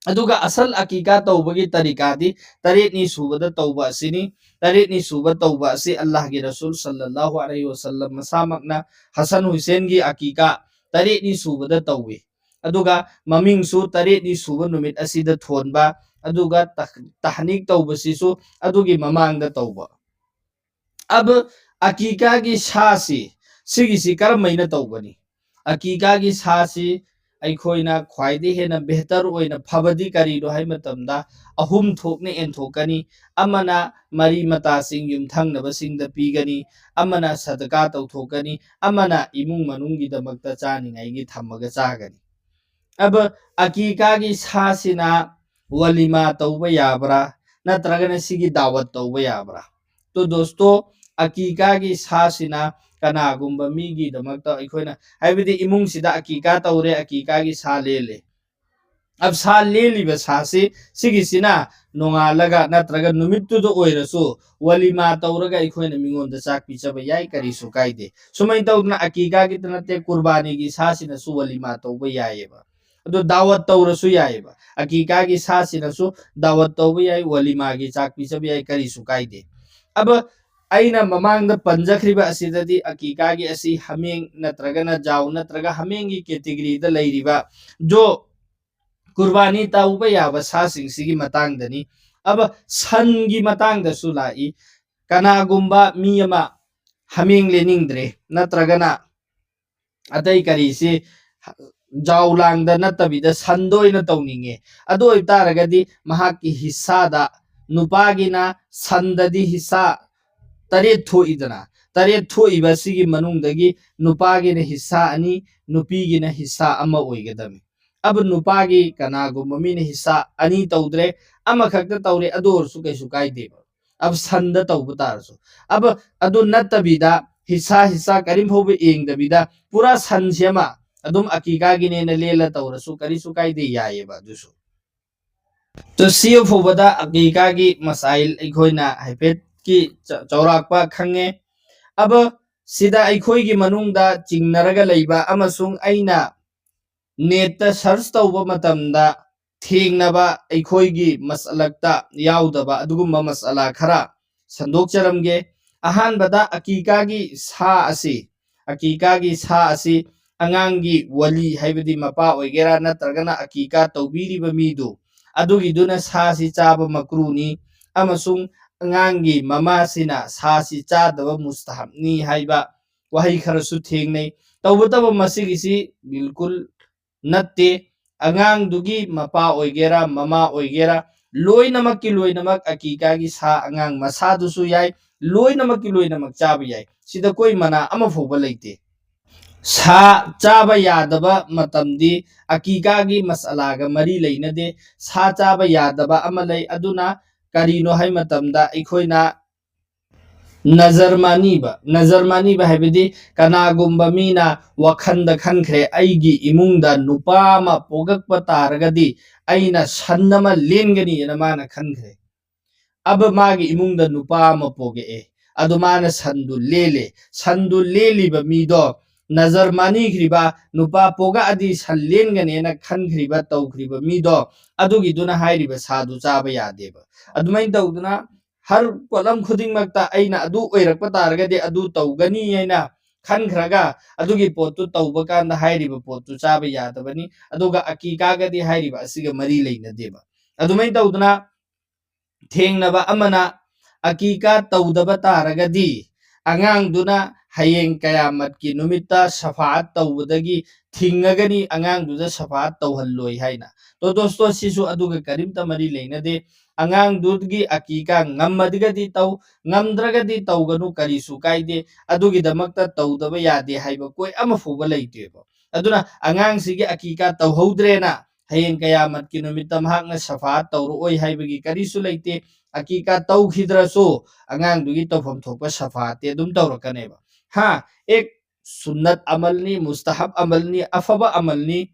ꯑꯗꯨꯒ ꯑꯁꯜ ꯑꯀꯤꯀꯥ ꯇꯧꯕꯒꯤ ꯇꯔꯤꯀꯥꯗꯤ ꯇꯔꯦꯠꯅꯤ ꯁꯨꯕꯗ ꯇꯧꯕ ꯑꯁꯤꯅꯤ꯫ ꯇꯔꯦꯠꯅꯤ ꯁꯨꯕ ꯇꯧꯕ ꯑꯁꯤ ꯑꯜꯂꯥꯍꯒꯤ ꯔꯁꯨꯜ ꯁꯜꯂꯜꯂꯥꯍꯨ ꯑꯂꯩꯍꯤ ꯋꯁꯜꯂꯝ ꯃꯁꯥꯃꯛꯅ ꯍꯁꯟ ꯍꯨꯁꯦꯟꯒꯤ ꯑꯀꯤꯀꯥ ꯇꯔꯦꯠꯅꯤ ꯁꯨꯕꯗ ꯇꯧꯏ꯫ ꯑꯗꯨꯒ ꯃꯃꯤꯡꯁꯨ ꯇꯔꯦꯠꯅꯤ ꯁꯨꯕ ꯅꯨꯃꯤꯠ ꯑꯁꯤꯗ ꯊꯣꯟꯕ, ꯑꯗꯨꯒ ꯇꯍ-, ꯇꯍꯅꯤꯛ ꯇꯧꯕꯁꯤꯁꯨ ꯑꯗꯨꯒꯤ ꯃꯃꯥꯡꯗ ꯇꯧꯕ꯫ ꯑꯕ ꯑꯀꯤꯀꯥꯒꯤ ꯁꯥꯁꯤ, ꯁꯤꯒꯤꯁꯤ ꯀꯔꯝꯍꯥꯏꯅ ꯇꯧꯒꯅꯤ? ꯑꯀꯤꯀꯥꯒꯤ ꯁꯥꯁꯤ ꯑꯩꯈꯣꯏꯅ ꯈ꯭ꯋꯥꯏꯗꯒꯤ ꯍꯦꯟꯅ ꯕꯦꯍꯇꯔ ꯑꯣꯏꯅ ꯐꯕꯗꯤ ꯀꯔꯤꯅꯣ ꯍꯥꯏꯕ ꯃꯇꯝꯗ, ꯑꯍꯨꯝ ꯊꯣꯛꯅ ꯑꯦꯟꯊꯣꯛꯀꯅꯤ꯫ ꯑꯃꯅ ꯃꯔꯤ ꯃꯇꯥꯁꯤꯡ, ꯌꯨꯝꯊꯪꯅꯕꯁꯤꯡꯗ ꯄꯤꯒꯅꯤ, ꯑꯃꯅ ꯁꯗꯀꯥ ꯇꯧꯊꯣꯛꯀꯅꯤ, ꯑꯃꯅ ꯏꯃꯨꯡ ꯃꯅꯨꯡꯒꯤꯗꯃꯛꯇ ꯆꯥꯅꯤꯡꯉꯥꯏꯒꯤ ꯊꯝꯃꯒ ꯆꯥꯒꯅꯤ꯫ ꯑꯕ ꯑꯀꯤꯀꯥꯒꯤ ꯁꯥꯁꯤꯅ ꯋꯥꯂꯤꯃꯥ ꯇꯧꯕ ꯌꯥꯕ꯭ꯔꯥ, ꯅꯠꯇ꯭ꯔꯒꯅ ꯁꯤꯒꯤ ꯗꯥꯋꯠ ꯇꯧꯕ ꯌꯥꯕ꯭ꯔꯥ? ꯇꯣ ꯗꯣꯁꯇꯣ, ꯑꯀꯤꯀꯥꯒꯤ ꯁꯥꯁꯤꯅ ꯀꯅꯥꯒꯨꯝꯕ ꯃꯤꯒꯤꯗꯃꯛꯇ ꯑꯩꯈꯣꯏꯅ, ꯍꯥꯏꯕꯗꯤ ꯏꯃꯨꯡꯁꯤꯗ ꯑꯀꯤꯀꯥ ꯇꯧꯔꯦ, ꯑꯀꯤꯀꯥꯒꯤ ꯁꯥ ꯂꯦꯜꯂꯦ꯫ ꯑꯕ ꯁꯥ ꯂꯦꯜꯂꯤꯕ ꯁꯥꯁꯤ, ꯁꯤꯒꯤꯁꯤꯅ ꯅꯣꯡꯉꯥꯜꯂꯒ ꯅꯠꯇ꯭ꯔꯒ ꯅꯨꯃꯤꯠꯇꯨꯗ ꯑꯣꯏꯔꯁꯨ ꯋꯥꯂꯤꯃꯥ ꯇꯧꯔꯒ ꯑꯩꯈꯣꯏꯅ ꯃꯤꯉꯣꯟꯗ ꯆꯥꯛ ꯄꯤꯖꯕ ꯌꯥꯏ, ꯀꯔꯤꯁꯨ ꯀꯥꯏꯗꯦ꯫ ꯁꯨꯃꯥꯏꯅ ꯇꯧꯗꯅ ꯑꯀꯤꯀꯥꯒꯤꯇ ꯅꯠꯇꯦ, ꯀꯨꯔꯕꯥꯅꯤꯒꯤ ꯁꯥꯁꯤꯅꯁꯨ ꯋꯥꯂꯤꯃꯥ ꯇꯧꯕ ꯌꯥꯏꯑꯕ꯫ ꯑꯗꯣ ꯗꯥꯋꯠ ꯇꯧꯔꯁꯨ ꯌꯥꯏꯑꯕ꯫ ꯑꯀꯤꯀꯥꯒꯤ ꯁꯥꯁꯤꯅꯁꯨ ꯗꯥꯋꯠ ꯇꯧꯕ ꯌꯥꯏ, ꯋꯥꯂꯤꯃꯥꯒꯤ ꯆꯥꯛ ꯄꯤꯖꯕ ꯌꯥꯏ, ꯀꯔꯤꯁꯨ ꯀꯥꯏꯗꯦ꯫ ꯑꯕ ꯑꯩꯅ ꯃꯃꯥꯡꯗ ꯄꯟꯖꯈ꯭ꯔꯤꯕ ꯑꯁꯤꯗꯗꯤ ꯑꯀꯤꯀꯥꯒꯤ ꯑꯁꯤ ꯍꯥꯃꯦꯡ ꯅꯠꯇ꯭ꯔꯒꯅ ꯖꯥꯎ ꯅꯠꯇ꯭ꯔꯒ ꯍꯥꯃꯦꯡꯒꯤ ꯀꯦꯇꯦꯒꯣꯔꯤꯗ ꯂꯩꯔꯤꯕ ꯖꯣ ꯀꯨꯔꯕꯥꯅꯤ ꯇꯧꯕ ꯌꯥꯕ ꯁꯥꯁꯤꯡꯁꯤꯒꯤ ꯃꯇꯥꯡꯗꯅꯤ꯫ ꯑꯕ ꯁꯟꯒꯤ ꯃꯇꯥꯡꯗꯁꯨ ꯂꯥꯛꯏ꯫ ꯀꯅꯥꯒꯨꯝꯕ ꯃꯤ ꯑꯃ ꯍꯥꯃꯦꯡ ꯂꯦꯅꯤꯡꯗ꯭ꯔꯦ, ꯅꯠꯇ꯭ꯔꯒꯅ ꯑꯇꯩ ꯀꯔꯤꯁꯤ ꯖꯥꯎ ꯂꯥꯡꯗ ꯅꯠꯇꯕꯤꯗ ꯁꯟꯗ ꯑꯣꯏꯅ ꯇꯧꯅꯤꯡꯉꯦ, ꯑꯗꯨ ꯑꯣꯏꯕ ꯇꯥꯔꯒꯗꯤ ꯃꯍꯥꯛꯀꯤ ꯍꯤꯁꯥꯗ, ꯅꯨꯄꯥꯒꯤꯅ ꯁꯟꯗꯗꯤ ꯍꯤꯁꯥ ꯇꯔꯦꯠ ꯊꯣꯛꯏꯗꯅ, ꯇꯔꯦꯠ ꯊꯣꯛꯏꯕ ꯑꯁꯤꯒꯤ ꯃꯅꯨꯡꯗꯒꯤ ꯅꯨꯄꯥꯒꯤꯅ ꯍꯤꯁꯥ ꯑꯅꯤ, ꯅꯨꯄꯤꯒꯤꯅ ꯍꯤꯁꯥ ꯑꯃ ꯑꯣꯏꯒꯗꯕꯅꯤ꯫ ꯑꯕ ꯅꯨꯄꯥꯒꯤ ꯀꯅꯥꯒꯨꯝꯕ ꯃꯤꯅ ꯍꯤꯁꯥ ꯑꯅꯤ ꯇꯧꯗ꯭ꯔꯦ, ꯑꯃꯈꯛꯇ ꯇꯧꯔꯦ, ꯑꯗꯨ ꯑꯣꯏꯔꯁꯨ ꯀꯩꯁꯨ ꯀꯥꯏꯗꯦꯕ꯫ ꯑꯕ ꯁꯟꯗ ꯇꯧꯕ ꯇꯥꯔꯁꯨ꯫ ꯑꯕ ꯑꯗꯨ ꯅꯠꯇꯕꯤꯗ ꯍꯤꯁꯥ ꯍꯤꯁꯥ ꯀꯔꯤꯝ ꯐꯥꯎꯕ ꯌꯦꯡꯗꯕꯤꯗ ꯄꯨꯔꯥ ꯁꯟꯁꯤ ꯑꯃ ꯑꯗꯨꯝ ꯑꯀꯤꯀꯥꯒꯤꯅꯦꯅ ꯂꯦꯜꯂ ꯇꯧꯔꯁꯨ ꯀꯔꯤꯁꯨ ꯀꯥꯏꯗꯦ, ꯌꯥꯏꯑꯕ ꯑꯗꯨꯁꯨ꯫ ꯇꯣ ꯁꯤ ꯐꯥꯎꯕꯗ ꯑꯀꯤꯀꯥꯒꯤ ꯃꯁꯥꯏꯜ ꯑꯩꯈꯣꯏꯅ ꯍꯥꯏꯐꯦꯠꯀꯤ ꯆ-, ꯆꯥꯎꯔꯥꯛꯄ ꯈꯪꯉꯦ꯫ ꯑꯕ ꯁꯤꯗ ꯑꯩꯈꯣꯏꯒꯤ ꯃꯅꯨꯡꯗ ꯆꯤꯡꯅꯔꯒ ꯂꯩꯕ ꯑꯃꯁꯨꯡ ꯑꯩꯅ ꯅꯦꯠꯇ ꯁꯔꯆ ꯇꯧꯕ ꯃꯇꯝꯗ ꯊꯦꯡꯅꯕ ꯑꯩꯈꯣꯏꯒꯤ ꯃꯁꯂꯛꯇ ꯌꯥꯎꯗꯕ ꯑꯗꯨꯒꯨꯝꯕ ꯃꯁꯂꯥ ꯈꯔ ꯁꯟꯗꯣꯛꯆꯔꯝꯒꯦ꯫ ꯑꯍꯥꯟꯕꯗ ꯑꯀꯤꯀꯥꯒꯤ ꯁꯥ ꯑꯁꯤ, ꯑꯀꯤꯀꯥꯒꯤ ꯁꯥ ꯑꯁꯤ ꯑꯉꯥꯡꯒꯤ ꯋꯥꯂꯤ ꯍꯥꯏꯕꯗꯤ ꯃꯄꯥ ꯑꯣꯏꯒꯦꯔꯥ ꯅꯠꯇ꯭ꯔꯒꯅ ꯑꯀꯤꯀꯥ ꯇꯧꯕꯤꯔꯤꯕ ꯃꯤꯗꯨ, ꯑꯗꯨꯒꯤꯗꯨꯅ ꯁꯥꯁꯤ ꯆꯥꯕ ꯃꯀ꯭ꯔꯨꯅꯤ, ꯑꯃꯁꯨꯡ ꯑꯉꯥꯡꯒꯤ ꯃꯃꯥꯁꯤꯅ ꯁꯥꯁꯤ ꯆꯥꯗꯕ ꯃꯨꯁꯇꯍꯕꯅꯤ ꯍꯥꯏꯕ ꯋꯥꯍꯩ ꯈꯔꯁꯨ ꯊꯦꯡꯅꯩ꯫ ꯇꯧꯕꯇꯕꯨ ꯃꯁꯤꯒꯤꯁꯤ ꯕꯤꯜꯀꯨꯜ ꯅꯠꯇꯦ꯫ ꯑꯉꯥꯡꯗꯨꯒꯤ ꯃꯄꯥ ꯑꯣꯏꯒꯦꯔꯥ ꯃꯃꯥ ꯑꯣꯏꯒꯦꯔꯥ, ꯂꯣꯏꯅꯃꯛꯀꯤ ꯂꯣꯏꯅꯃꯛ ꯑꯀꯤꯀꯥꯒꯤ ꯁꯥ ꯑꯉꯥꯡ ꯃꯁꯥꯗꯨꯁꯨ ꯌꯥꯏ, ꯂꯣꯏꯅꯃꯛꯀꯤ ꯂꯣꯏꯅꯃꯛ ꯆꯥꯕ ꯌꯥꯏ꯫ ꯁꯤꯗ ꯀꯣꯏ ꯃꯅꯥ ꯑꯃ ꯐꯥꯎꯕ ꯂꯩꯇꯦ꯫ ꯁꯥ ꯆꯥꯕ ꯌꯥꯗꯕ ꯃꯇꯝꯗꯤ ꯑꯀꯤꯀꯥꯒꯤ ꯃꯁꯥꯂꯥꯒ ꯃꯔꯤ ꯂꯩꯅꯗꯦ꯫ ꯁꯥ ꯆꯥꯕ ꯌꯥꯗꯕ ꯑꯃ ꯂꯩ, ꯑꯗꯨꯅ ꯀꯔꯤꯅꯣ ꯍꯥꯏ ꯃꯇꯝꯗ ꯑꯩꯈꯣꯏꯅ ꯅꯖꯔ ꯃꯥꯅꯤꯕ, ꯅꯖꯔ ꯃꯥꯅꯤꯕ ꯍꯥꯏꯕꯗꯤ ꯀꯅꯥꯒꯨꯝꯕ ꯃꯤꯅ ꯋꯥꯈꯟꯗ ꯈꯟꯈ꯭ꯔꯦ, "ꯑꯩꯒꯤ ꯏꯃꯨꯡꯗ ꯅꯨꯄꯥ ꯑꯃ ꯄꯣꯛꯂꯛꯄ ꯇꯥꯔꯒꯗꯤ ꯑꯩꯅ ꯁꯟ ꯑꯃ ꯂꯦꯟꯒꯅꯤ" ꯑꯅ ꯃꯥꯅ ꯈꯟꯈ꯭ꯔꯦ꯫ ꯑꯕ ꯃꯥꯒꯤ ꯏꯃꯨꯡꯗ ꯅꯨꯄꯥ ꯑꯃ ꯄꯣꯛꯂꯛꯑꯦ, ꯑꯗꯨ ꯃꯥꯅ ꯁꯟꯗꯨ ꯂꯦꯜꯂꯦ꯫ ꯁꯟꯗꯨ ꯂꯦꯜꯂꯤꯕ ꯃꯤꯗꯣ, ꯅꯖꯔ ꯃꯥꯅꯤꯈ꯭ꯔꯤꯕ, ꯅꯨꯄꯥ ꯄꯣꯛꯂꯛꯑꯗꯤ ꯁꯟ ꯂꯦꯟꯒꯅꯦꯅ ꯈꯟꯈ꯭ꯔꯤꯕ, ꯇꯧꯈ꯭ꯔꯤꯕ ꯃꯤꯗꯣ, ꯑꯗꯨꯒꯤꯗꯨꯅ ꯍꯥꯏꯔꯤꯕ ꯁꯥꯗꯨ ꯆꯥꯕ ꯌꯥꯗꯦꯕ꯫ ꯑꯗꯨꯃꯥꯏꯅ ꯇꯧꯗꯅ ꯍꯔ ꯄꯣꯠꯂꯝ ꯈꯨꯗꯤꯡꯃꯛꯇ ꯑꯩꯅ ꯑꯗꯨ ꯑꯣꯏꯔꯛꯄ ꯇꯥꯔꯒꯗꯤ ꯑꯗꯨ ꯇꯧꯒꯅꯤ ꯍꯥꯏꯅ ꯈꯟꯈ꯭ꯔꯒ ꯑꯗꯨꯒꯤ ꯄꯣꯠꯇꯨ ꯇꯧꯕ ꯀꯥꯟꯗ ꯍꯥꯏꯔꯤꯕ ꯄꯣꯠꯇꯨ ꯆꯥꯕ ꯌꯥꯗꯕꯅꯤ꯫ ꯑꯗꯨꯒ ꯑꯀꯤꯀꯥꯒꯗꯤ ꯍꯥꯏꯔꯤꯕ ꯑꯁꯤꯒ ꯃꯔꯤ ꯂꯩꯅꯗꯦꯕ꯫ ꯑꯗꯨꯃꯥꯏꯅ ꯇꯧꯗꯅ ꯊꯦꯡꯅꯕ ꯑꯃꯅ ꯑꯀꯤꯀꯥ ꯇꯧꯗꯕ ꯇꯥꯔꯒꯗꯤ ꯑꯉꯥꯡꯗꯨꯅ ꯍꯌꯦꯡ ꯀꯌꯥꯃꯠꯀꯤ ꯅꯨꯃꯤꯠꯇ ꯁꯐꯥꯠ ꯇꯧꯕꯗꯒꯤ ꯊꯤꯡꯉꯒꯅꯤ, ꯑꯉꯥꯡꯗꯨꯗ ꯁꯐꯥꯠ ꯇꯧꯍꯜꯂꯣꯏ ꯍꯥꯏꯅ꯫ ꯇꯣ ꯗꯣꯁꯇꯣ, ꯁꯤꯁꯨ ꯑꯗꯨꯒ ꯀꯔꯤꯝꯇ ꯃꯔꯤ ꯂꯩꯅꯗꯦ꯫ ꯑꯉꯥꯡꯗꯨꯒꯤ ꯑꯀꯤꯀꯥ ꯉꯝꯃꯒꯗꯤ ꯇꯧ, ꯉꯝꯗ꯭ꯔꯒꯗꯤ ꯇꯧꯒꯅꯨ, ꯀꯔꯤꯁꯨ ꯀꯥꯏꯗꯦ꯫ ꯑꯗꯨꯒꯤꯗꯃꯛꯇ ꯇꯧꯗꯕ ꯌꯥꯗꯦ ꯍꯥꯏꯕ ꯀꯣꯏ ꯑꯃ ꯐꯥꯎꯕ ꯂꯩꯇꯦꯕ꯫ ꯑꯗꯨꯅ ꯑꯉꯥꯡꯁꯤꯒꯤ ꯑꯀꯤꯀꯥ ꯇꯧꯍꯧꯗ꯭ꯔꯦꯅ ꯍꯌꯦꯡ ꯀꯌꯥꯃꯠꯀꯤ ꯅꯨꯃꯤꯠꯇ ꯃꯍꯥꯛꯅ ꯁꯐꯥꯠ ꯇꯧꯔꯛꯑꯣꯏ ꯍꯥꯏꯕꯒꯤ ꯀꯔꯤꯁꯨ ꯂꯩꯇꯦ꯫ ꯑꯀꯤꯀꯥ ꯇꯧꯈꯤꯗ꯭ꯔꯁꯨ ꯑꯉꯥꯡꯗꯨꯒꯤ ꯇꯧꯐꯝ ꯊꯣꯛꯄ ꯁꯐꯥꯠꯇꯤ ꯑꯗꯨꯝ ꯇꯧꯔꯛꯀꯅꯦꯕ꯫ ꯍꯥ, ꯑꯦꯛ ꯁꯨꯟꯅꯠ ꯑꯃꯜꯅꯤ, ꯃꯨꯁꯇꯍꯕ ꯑꯃꯜꯅꯤ, ꯑꯐꯕ ꯑꯃꯜꯅꯤ꯫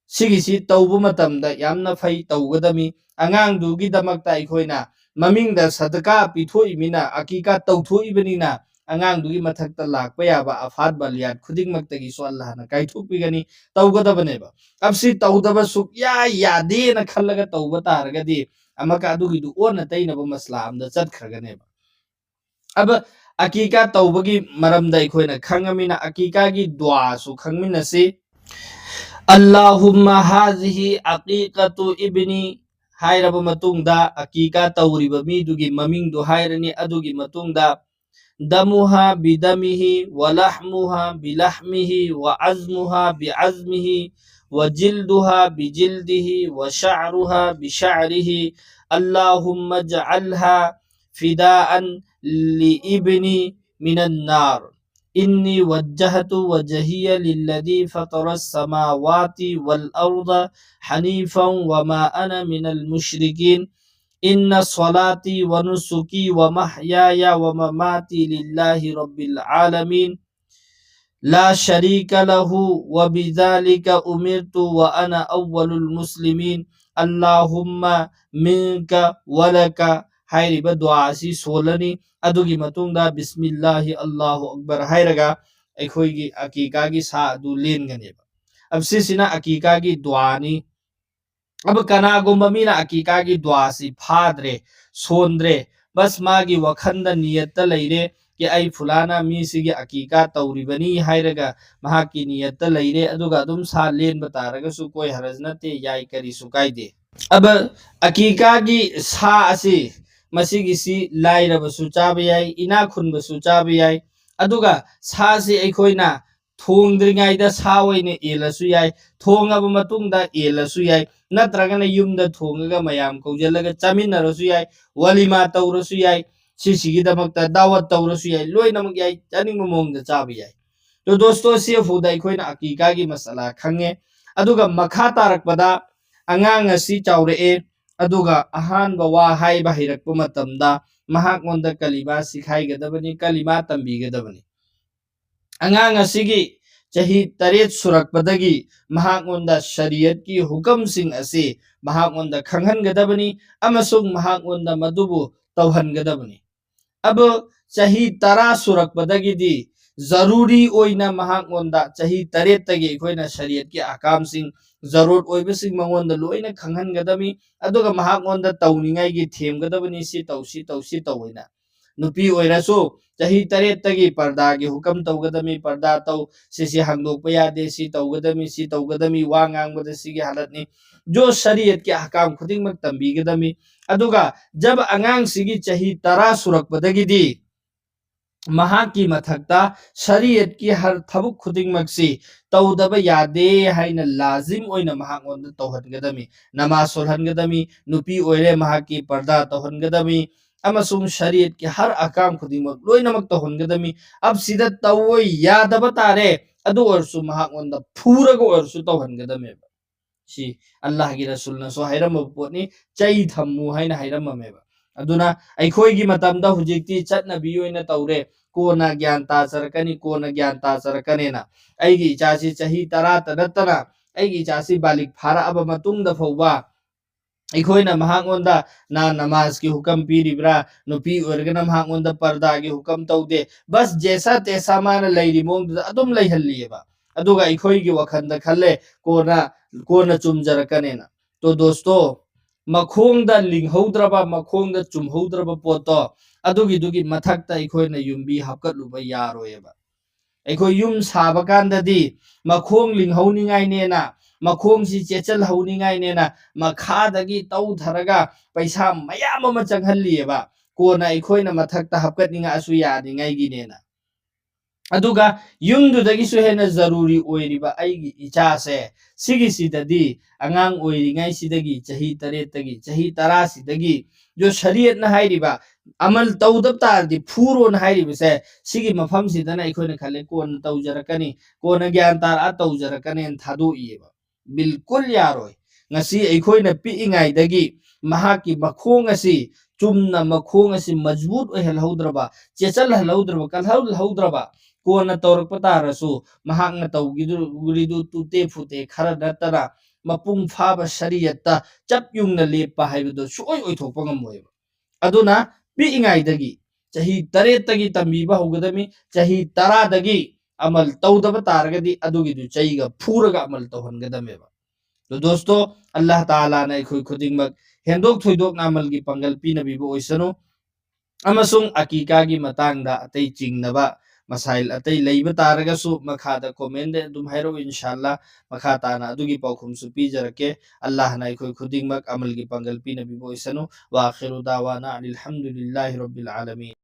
ꯁꯤꯒꯤꯁꯤ ꯇꯧꯕ ꯃꯇꯝꯗ ꯌꯥꯝꯅ ꯐꯩ, ꯇꯧꯒꯗꯕꯅꯤ꯫ ꯑꯉꯥꯡꯗꯨꯒꯤꯗꯃꯛꯇ ꯑꯩꯈꯣꯏꯅ ꯃꯃꯤꯡꯗ ꯁꯗꯀꯥ ꯄꯤꯊꯣꯛꯏꯃꯤꯅ, ꯑꯀꯤꯀꯥ ꯇꯧꯊꯣꯛꯏꯕꯅꯤꯅ, ꯑꯉꯥꯡꯗꯨꯒꯤ ꯃꯊꯛꯇ ꯂꯥꯛꯄ ꯌꯥꯕ ꯑꯐꯥꯠ ꯕꯂꯤꯌꯥꯠ ꯈꯨꯗꯤꯡꯃꯛꯇꯒꯤꯁꯨ ꯑꯜꯂꯥꯍꯅ ꯀꯥꯏꯊꯣꯛꯄꯤꯒꯅꯤ꯫ ꯇꯧꯒꯗꯕꯅꯦꯕ꯫ ꯑꯞꯁꯤ ꯇꯧꯗꯕ ꯁꯨꯛꯌꯥ ꯌꯥꯗꯦꯅ ꯈꯜꯂꯒ ꯇꯧꯕ ꯇꯥꯔꯒꯗꯤ ꯑꯃꯨꯛꯀ ꯑꯗꯨꯒꯤꯗꯨ ꯑꯣꯟꯅ ꯇꯩꯅꯕ ꯃꯁꯂꯥ ꯑꯝꯗ ꯆꯠꯈ꯭ꯔꯒꯅꯦꯕ꯫ ꯑꯕ ꯑꯀꯤꯀꯥ ꯇꯧꯕꯒꯤ ꯃꯔꯝꯗ ꯑꯩꯈꯣꯏꯅ ꯈꯪꯉꯃꯤꯅ ꯑꯀꯤꯀꯥꯒꯤ ꯗꯨꯋꯥꯁꯨ ꯈꯪꯃꯤꯟꯅꯁꯤ꯫ "اللهم هذه عقيقة ابني" ꯍꯥꯏꯔꯕ ꯃꯇꯨꯡꯗ ꯑꯀꯤꯀꯥ ꯇꯧꯔꯤꯕ ꯃꯤꯗꯨꯒꯤ ꯃꯃꯤꯡꯗꯨ ꯍꯥꯏꯔꯅꯤ꯫ ꯑꯗꯨꯒꯤ ꯃꯇꯨꯡꯗ "دمها بدمه ولحمها بلحمه وعظمها بعظمه وجلدها بجلده وشعرها بشعره، اللهم اجعلها فداء لابني من النار. إني وجهت وجهي للذي فطر السماوات والأرض حنيفا وما أنا من المشركين. إن صلاتي ونسكي ومحياي ومماتي لله رب العالمين لا شريك له وبذلك أمرت وأنا أول المسلمين. اللهم منك ولك" ꯍꯥꯏꯔꯤꯕ ꯗꯨꯋꯥ ꯑꯁꯤ ꯁꯣꯜꯂꯅꯤ꯫ ꯑꯗꯨꯒꯤ ꯃꯇꯨꯡꯗ "ꯕꯤꯁꯃꯤꯜꯂꯥꯍꯤ ꯑꯜꯂꯥꯍꯨ ꯑꯛꯕꯔ" ꯍꯥꯏꯔꯒ ꯑꯩꯈꯣꯏꯒꯤ ꯑꯀꯤꯀꯥꯒꯤ ꯁꯥ ꯑꯗꯨ ꯂꯦꯟꯒꯅꯦꯕ꯫ ꯑꯁꯤꯁꯤꯅ ꯑꯀꯤꯀꯥꯒꯤ ꯗꯨꯋꯥꯅꯤ꯫ ꯑꯕ ꯀꯅꯥꯒꯨꯝꯕ ꯃꯤꯅ ꯑꯀꯤꯀꯥꯒꯤ ꯗꯨꯋꯥꯁꯤ ꯐꯥꯗ꯭ꯔꯦ, ꯁꯣꯟꯗ꯭ꯔꯦ, ꯕꯁ ꯃꯥꯒꯤ ꯋꯥꯈꯟꯗ ꯅꯤꯌꯠꯇ ꯂꯩꯔꯦ ꯀꯤ "ꯑꯩ ꯐꯨꯂꯥꯅ ꯃꯤꯁꯤꯒꯤ ꯑꯀꯤꯀꯥ ꯇꯧꯔꯤꯕꯅꯤ" ꯍꯥꯏꯔꯒ ꯃꯍꯥꯛꯀꯤ ꯅꯤꯌꯠꯇ ꯂꯩꯔꯦ, ꯑꯗꯨꯒ ꯑꯗꯨꯝ ꯁꯥ ꯂꯦꯟꯕ ꯇꯥꯔꯒꯁꯨ ꯀꯣꯏ ꯍꯔꯖ ꯅꯠꯇꯦ, ꯌꯥꯏ, ꯀꯔꯤꯁꯨ ꯀꯥꯏꯗꯦ꯫ ꯑꯕ ꯑꯀꯤꯀꯥꯒꯤ ꯁꯥ ꯑꯁꯤ ꯃꯁꯤꯒꯤꯁꯤ ꯂꯥꯏꯔꯕꯁꯨ ꯆꯥꯕ ꯌꯥꯏ, ꯏꯅꯥꯛ ꯈꯨꯟꯕꯁꯨ ꯆꯥꯕ ꯌꯥꯏ꯫ ꯑꯗꯨꯒ ꯁꯥꯁꯤ ꯑꯩꯈꯣꯏꯅ ꯊꯣꯡꯗ꯭ꯔꯤꯉꯩꯗ ꯁꯥ ꯑꯣꯏꯅ ꯌꯦꯜꯂꯁꯨ ꯌꯥꯏ, ꯊꯣꯡꯉꯕ ꯃꯇꯨꯡꯗ ꯌꯦꯜꯂꯁꯨ ꯌꯥꯏ, ꯅꯠꯇ꯭ꯔꯒꯅ ꯌꯨꯝꯗ ꯊꯣꯡꯉꯒ ꯃꯌꯥꯝ ꯀꯧꯁꯤꯜꯂꯒ ꯆꯥꯃꯤꯟꯅꯔꯁꯨ ꯌꯥꯏ, ꯋꯥꯂꯤꯃꯥ ꯇꯧꯔꯁꯨ ꯌꯥꯏ, ꯁꯤꯁꯤꯒꯤꯗꯃꯛꯇ ꯗꯥꯋꯠ ꯇꯧꯔꯁꯨ ꯌꯥꯏ, ꯂꯣꯏꯅꯃꯛ ꯌꯥꯏ, ꯆꯥꯅꯤꯡꯕ ꯃꯑꯣꯡꯗ ꯆꯥꯕ ꯌꯥꯏ꯫ ꯑꯗꯣ ꯗꯣꯁꯇꯣ, ꯁꯤ ꯐꯥꯎꯗ ꯑꯩꯈꯣꯏꯅ ꯑꯀꯤꯀꯥꯒꯤ ꯃꯁꯥꯂꯥ ꯈꯪꯉꯦ꯫ ꯑꯗꯨꯒ ꯃꯈꯥ ꯇꯥꯔꯛꯄꯗ ꯑꯉꯥꯡ ꯑꯁꯤ ꯆꯥꯎꯔꯛꯑꯦ, ꯑꯗꯨꯒ ꯑꯍꯥꯟꯕ ꯋꯥ ꯍꯥꯏꯕ ꯍꯩꯔꯛꯄ ꯃꯇꯝꯗ ꯃꯍꯥꯛꯉꯣꯟꯗ ꯀꯂꯤꯃꯥ ꯁꯤꯈꯥꯏꯒꯗꯕꯅꯤ, ꯀꯂꯤꯃꯥ ꯇꯝꯕꯤꯒꯗꯕꯅꯤ꯫ ꯑꯉꯥꯡ ꯑꯁꯤꯒꯤ ꯆꯍꯤ ꯇꯔꯦꯠ ꯁꯨꯔꯛꯄꯗꯒꯤ ꯃꯍꯥꯛꯉꯣꯟꯗ ꯁꯔꯤꯌꯠꯀꯤ ꯍꯨꯀꯝꯁꯤꯡ ꯑꯁꯤ ꯃꯍꯥꯛꯉꯣꯟꯗ ꯈꯪꯍꯟꯒꯗꯕꯅꯤ ꯑꯃꯁꯨꯡ ꯃꯍꯥꯛꯉꯣꯟꯗ ꯃꯗꯨꯕꯨ ꯇꯧꯍꯟꯒꯗꯕꯅꯤ꯫ ꯑꯗꯨ ꯆꯍꯤ ꯇꯔꯥ ꯁꯨꯔꯛꯄꯗꯒꯤꯗꯤ ꯖꯔꯨꯔꯤ ꯑꯣꯏꯅ ꯃꯍꯥꯛꯉꯣꯟꯗ, ꯆꯍꯤ ꯇꯔꯦꯠꯇꯒꯤ ꯑꯩꯈꯣꯏꯅ ꯁꯔꯤꯌꯠꯀꯤ ꯑꯍꯀꯥꯝꯁꯤꯡ, ꯖꯔꯨꯔꯠ ꯑꯣꯏꯕꯁꯤꯡ ꯃꯉꯣꯟꯗ ꯂꯣꯏꯅ ꯈꯪꯍꯟꯒꯗꯕꯅꯤ, ꯑꯗꯨꯒ ꯃꯍꯥꯛꯉꯣꯟꯗ ꯇꯧꯅꯤꯡꯉꯥꯏꯒꯤ ꯊꯦꯝꯒꯗꯕꯅꯤ, "ꯁꯤ ꯇꯧ, ꯁꯤ ꯇꯧ, ꯁꯤ ꯇꯧ" ꯍꯥꯏꯅ꯫ ꯅꯨꯄꯤ ꯑꯣꯏꯔꯁꯨ ꯆꯍꯤ ꯇꯔꯦꯠꯇꯒꯤ ꯄꯔꯗꯥꯒꯤ ꯍꯨꯀꯝ ꯇꯧꯒꯗꯃꯤ, ꯄꯔꯗꯥ ꯇꯧ, ꯁꯤꯁꯤ ꯍꯥꯡꯗꯣꯛꯄ ꯌꯥꯗꯦ, ꯁꯤ ꯇꯧꯒꯗꯃꯤ, ꯁꯤ ꯇꯧꯒꯗꯃꯤ, ꯋꯥ ꯉꯥꯡꯕꯗ ꯁꯤꯒꯤ ꯍꯥꯂꯠꯅꯤ꯫ ꯖꯣ ꯁꯔꯤꯌꯠꯀꯤ ꯑꯍꯀꯥꯝ ꯈꯨꯗꯤꯡꯃꯛ ꯇꯝꯕꯤꯒꯗꯃꯤ꯫ ꯑꯗꯨꯒ ꯖꯕ ꯑꯉꯥꯡꯁꯤꯒꯤ ꯆꯍꯤ ꯇꯔꯥ ꯁꯨꯔꯛꯄꯗꯒꯤꯗꯤ ꯃꯍꯥꯛꯀꯤ ꯃꯊꯛꯇ ꯁꯔꯤꯌꯠꯀꯤ ꯍꯔ ꯊꯕꯛ ꯈꯨꯗꯤꯡꯃꯛꯁꯤ ꯇꯧꯗꯕ ꯌꯥꯗꯦ ꯍꯥꯏꯅ ꯂꯥꯖꯤꯝ ꯑꯣꯏꯅ ꯃꯍꯥꯛꯉꯣꯟꯗ ꯇꯧꯍꯟꯒꯗꯃꯤ꯫ ꯅꯃꯥꯖ ꯁꯣꯜꯍꯟꯒꯗꯃꯤ, ꯅꯨꯄꯤ ꯑꯣꯏꯔꯦ ꯃꯍꯥꯛꯀꯤ ꯄꯔꯗꯥ ꯇꯧꯍꯟꯒꯗꯃꯤ, ꯑꯃꯁꯨꯡ ꯁꯔꯤꯌꯠꯀꯤ ꯍꯔ ꯑꯍꯀꯥꯝ ꯈꯨꯗꯤꯡꯃꯛ ꯂꯣꯏꯅꯃꯛ ꯇꯧꯍꯟꯒꯗꯃꯤ꯫ ꯑꯞꯁꯤꯗ ꯇꯧꯑꯣꯏ ꯌꯥꯗꯕ ꯇꯥꯔꯦ, ꯑꯗꯨ ꯑꯣꯏꯔꯁꯨ ꯃꯍꯥꯛꯉꯣꯟꯗ ꯐꯨꯔꯒ ꯑꯣꯏꯔꯁꯨ ꯇꯧꯍꯟꯒꯗꯃꯦꯕ꯫ ꯁꯤ ꯑꯜꯂꯥꯍꯒꯤ ꯔꯁꯨꯜꯅꯁꯨ ꯍꯥꯏꯔꯝꯕ ꯄꯣꯠꯅꯤ, ꯆꯩ ꯊꯝꯃꯨ ꯍꯥꯏꯅ ꯍꯥꯏꯔꯝꯃꯝꯃꯦꯕ꯫ ꯑꯗꯨꯅ ꯑꯩꯈꯣꯏꯒꯤ ꯃꯇꯝꯗ ꯍꯧꯖꯤꯛꯇꯤ ꯆꯠꯅꯕꯤ ꯑꯣꯏꯅ ꯇꯧꯔꯦ, "ꯀꯣꯟꯅ ꯒ꯭ꯌꯥꯟ ꯇꯥꯖꯔꯛꯀꯅꯤ, ꯀꯣꯟꯅ ꯒ꯭ꯌꯥꯟ ꯇꯥꯖꯔꯛꯀꯅꯤꯅ"꯫ ꯑꯩꯒꯤ ꯏꯆꯥꯁꯤ ꯆꯍꯤ ꯇꯔꯥꯇ ꯅꯠꯇꯅ ꯑꯩꯒꯤ ꯏꯆꯥꯁꯤ ꯕꯥꯂꯤꯛ ꯐꯥꯔꯛꯑꯕ ꯃꯇꯨꯡꯗ ꯐꯥꯎꯕ ꯑꯩꯈꯣꯏꯅ ꯃꯍꯥꯛꯉꯣꯟꯗ ꯅ ꯅꯃꯥꯖꯀꯤ ꯍꯨꯀꯝ ꯄꯤꯔꯤꯕ꯭ꯔꯥ, ꯅꯨꯄꯤ ꯑꯣꯏꯔꯒꯅ ꯃꯍꯥꯛꯉꯣꯟꯗ ꯄꯔꯗꯥꯒꯤ ꯍꯨꯀꯝ ꯇꯧꯗꯦ, ꯕꯁ ꯖꯦꯁꯥ ꯇꯦꯁꯥ ꯃꯥꯅ ꯂꯩꯔꯤ ꯃꯑꯣꯡꯗꯨꯗ ꯑꯗꯨꯝ ꯂꯩꯍꯜꯂꯤꯑꯕ꯫ ꯑꯗꯨꯒ ꯑꯩꯈꯣꯏꯒꯤ ꯋꯥꯈꯜꯗ ꯈꯜꯂꯦ, ꯀꯣꯟꯅ, ꯀꯣꯟꯅ ꯆꯨꯝꯖꯔꯛꯀꯅꯦꯅ꯫ ꯇꯣ ꯗꯣꯁꯇꯣ, ꯃꯈꯣꯡꯗ ꯂꯤꯡꯍꯧꯗ꯭ꯔꯕ, ꯃꯈꯣꯡꯗ ꯆꯨꯝꯍꯧꯗ꯭ꯔꯕ ꯄꯣꯠꯇꯣ, ꯑꯗꯨꯒꯤꯗꯨꯒꯤ ꯃꯊꯛꯇ ꯑꯩꯈꯣꯏꯅ ꯌꯨꯝꯕꯤ ꯍꯥꯞꯀꯠꯂꯨꯕ ꯌꯥꯔꯣꯏꯑꯕ꯫ ꯑꯩꯈꯣꯏ ꯌꯨꯝ ꯁꯥꯕ ꯀꯥꯟꯗꯗꯤ ꯃꯈꯣꯡ ꯂꯤꯡꯍꯧꯅꯤꯡꯉꯥꯏꯅꯦꯅ, ꯃꯈꯣꯡꯁꯤ ꯆꯦꯠꯁꯤꯜꯍꯧꯅꯤꯡꯉꯥꯏꯅꯦꯅ ꯃꯈꯥꯗꯒꯤ ꯇꯧꯊꯔꯒ ꯄꯩꯁꯥ ꯃꯌꯥꯝ ꯑꯃ ꯆꯪꯍꯜꯂꯤꯑꯕ, ꯀꯣꯟꯅ ꯑꯩꯈꯣꯏꯅ ꯃꯊꯛꯇ ꯍꯥꯞꯀꯠꯅꯤꯡꯉꯛꯑꯁꯨ ꯌꯥꯅꯤꯡꯉꯥꯏꯒꯤꯅꯦꯅ꯫ ꯑꯗꯨꯒ ꯌꯨꯝꯗꯨꯗꯒꯤꯁꯨ ꯍꯦꯟꯅ ꯖꯔꯨꯔꯤ ꯑꯣꯏꯔꯤꯕ ꯑꯩꯒꯤ ꯏꯆꯥꯁꯦ, ꯁꯤꯒꯤꯁꯤꯗꯗꯤ ꯑꯉꯥꯡ ꯑꯣꯏꯔꯤꯉꯩꯁꯤꯗꯒꯤ, ꯆꯍꯤ ꯇꯔꯦꯠꯇꯒꯤ, ꯆꯍꯤ ꯇꯔꯥꯁꯤꯗꯒꯤ, ꯖꯣ ꯁꯔꯤꯌꯠꯅ ꯍꯥꯏꯔꯤꯕ ꯑꯃꯜ ꯇꯧꯗꯕ ꯇꯥꯔꯗꯤ ꯐꯨꯔꯣꯅ ꯍꯥꯏꯔꯤꯕꯁꯦ, ꯁꯤꯒꯤ ꯃꯐꯝꯁꯤꯗꯅ ꯑꯩꯈꯣꯏꯅ ꯈꯜꯂꯦ, ꯀꯣꯟꯅ ꯇꯧꯖꯔꯛꯀꯅꯤ, ꯀꯣꯟꯅ ꯒ꯭ꯌꯥꯟ ꯇꯥꯔꯛꯑ ꯇꯧꯖꯔꯛꯀꯅꯦꯅ ꯊꯥꯗꯣꯛꯏꯑꯕ꯫ ꯕꯤꯜꯀꯨꯜ ꯌꯥꯔꯣꯏ꯫ ꯉꯁꯤ ꯑꯩꯈꯣꯏꯅ ꯄꯤꯛꯏꯉꯩꯗꯒꯤ ꯃꯍꯥꯛꯀꯤ ꯃꯈꯣꯡ ꯑꯁꯤ ꯆꯨꯝꯅ, ꯃꯈꯣꯡ ꯑꯁꯤ ꯃꯖꯕꯨꯠ ꯑꯣꯏꯍꯜꯍꯧꯗ꯭ꯔꯕ, ꯆꯦꯠꯁꯤꯜꯍꯜꯍꯧꯗ꯭ꯔꯕ, ꯀꯜꯍꯜꯍꯧꯗ꯭ꯔꯕ, ꯀꯣꯟꯅ ꯇꯧꯔꯛꯄ ꯇꯥꯔꯁꯨ ꯃꯍꯥꯛꯅ ꯇꯧꯈꯤꯗꯣꯔꯤꯗꯨ ꯇꯨꯇꯦ ꯐꯨꯇꯦ ꯈꯔ ꯅꯠꯇꯅ ꯃꯄꯨꯡ ꯐꯥꯕ ꯁꯔꯤꯌꯠꯇ ꯆꯞ ꯌꯨꯡꯅ ꯂꯦꯞꯄ ꯍꯥꯏꯕꯗꯨ ꯁꯨꯡꯑꯣꯏ ꯑꯣꯏꯊꯣꯛꯄ ꯉꯝꯃꯣꯏꯕ꯫ ꯑꯗꯨꯅ ꯄꯤꯛꯏꯉꯩꯗꯒꯤ, ꯆꯍꯤ ꯇꯔꯦꯠꯇꯒꯤ ꯇꯝꯕꯤꯕ ꯍꯧꯒꯗꯕꯅꯤ, ꯆꯍꯤ ꯇꯔꯥꯗꯒꯤ ꯑꯃꯜ ꯇꯧꯗꯕ ꯇꯥꯔꯒꯗꯤ ꯑꯗꯨꯒꯤꯗꯨ ꯆꯩꯒ ꯐꯨꯔꯒ ꯑꯃꯜ ꯇꯧꯍꯟꯒꯗꯕꯅꯦꯕ꯫ ꯑꯗꯣ ꯗꯣꯁꯇꯣ, ꯑꯜꯂꯥꯍ ꯇꯥꯂꯥꯅ ꯑꯩꯈꯣꯏ ꯈꯨꯗꯤꯡꯃꯛ ꯍꯦꯟꯗꯣꯛ ꯊꯣꯏꯗꯣꯛꯅ ꯑꯃꯜꯒꯤ ꯄꯥꯡꯒꯜ ꯄꯤꯅꯕꯤꯕ ꯑꯣꯏꯁꯅꯨ꯫ ꯑꯃꯁꯨꯡ ꯑꯀꯤꯀꯥꯒꯤ ꯃꯇꯥꯡꯗ ꯑꯇꯩ ꯆꯤꯡꯅꯕ ꯃꯁꯥꯏꯜ ꯑꯇꯩ ꯂꯩꯕ ꯇꯥꯔꯒꯁꯨ ꯃꯈꯥꯗ comment ꯑꯗꯨꯝ ꯍꯥꯏꯔꯛꯎ, ꯏꯟꯁꯥꯜꯂꯥ꯫ ꯃꯈꯥ ꯇꯥꯅ ꯑꯗꯨꯒꯤ ꯄꯥꯎꯈꯨꯝꯁꯨ ꯄꯤꯖꯔꯛꯀꯦ꯫ ꯑꯜꯂꯥꯍꯅ ꯑꯩꯈꯣꯏ ꯈꯨꯗꯤꯡꯃꯛ ꯑꯃꯜꯒꯤ ꯄꯥꯡꯒꯜ ꯄꯤꯅꯕꯤꯕ ꯑꯣꯏꯁꯅꯨ꯫ ꯋꯥꯈꯤꯔꯨ ꯗꯥꯋꯥꯅ ꯑꯅꯤꯜ ꯍꯝꯗꯨꯂꯤꯜꯂꯥꯍꯤ ꯔꯕꯤꯜ ꯑꯥꯂꯃꯤꯟ꯫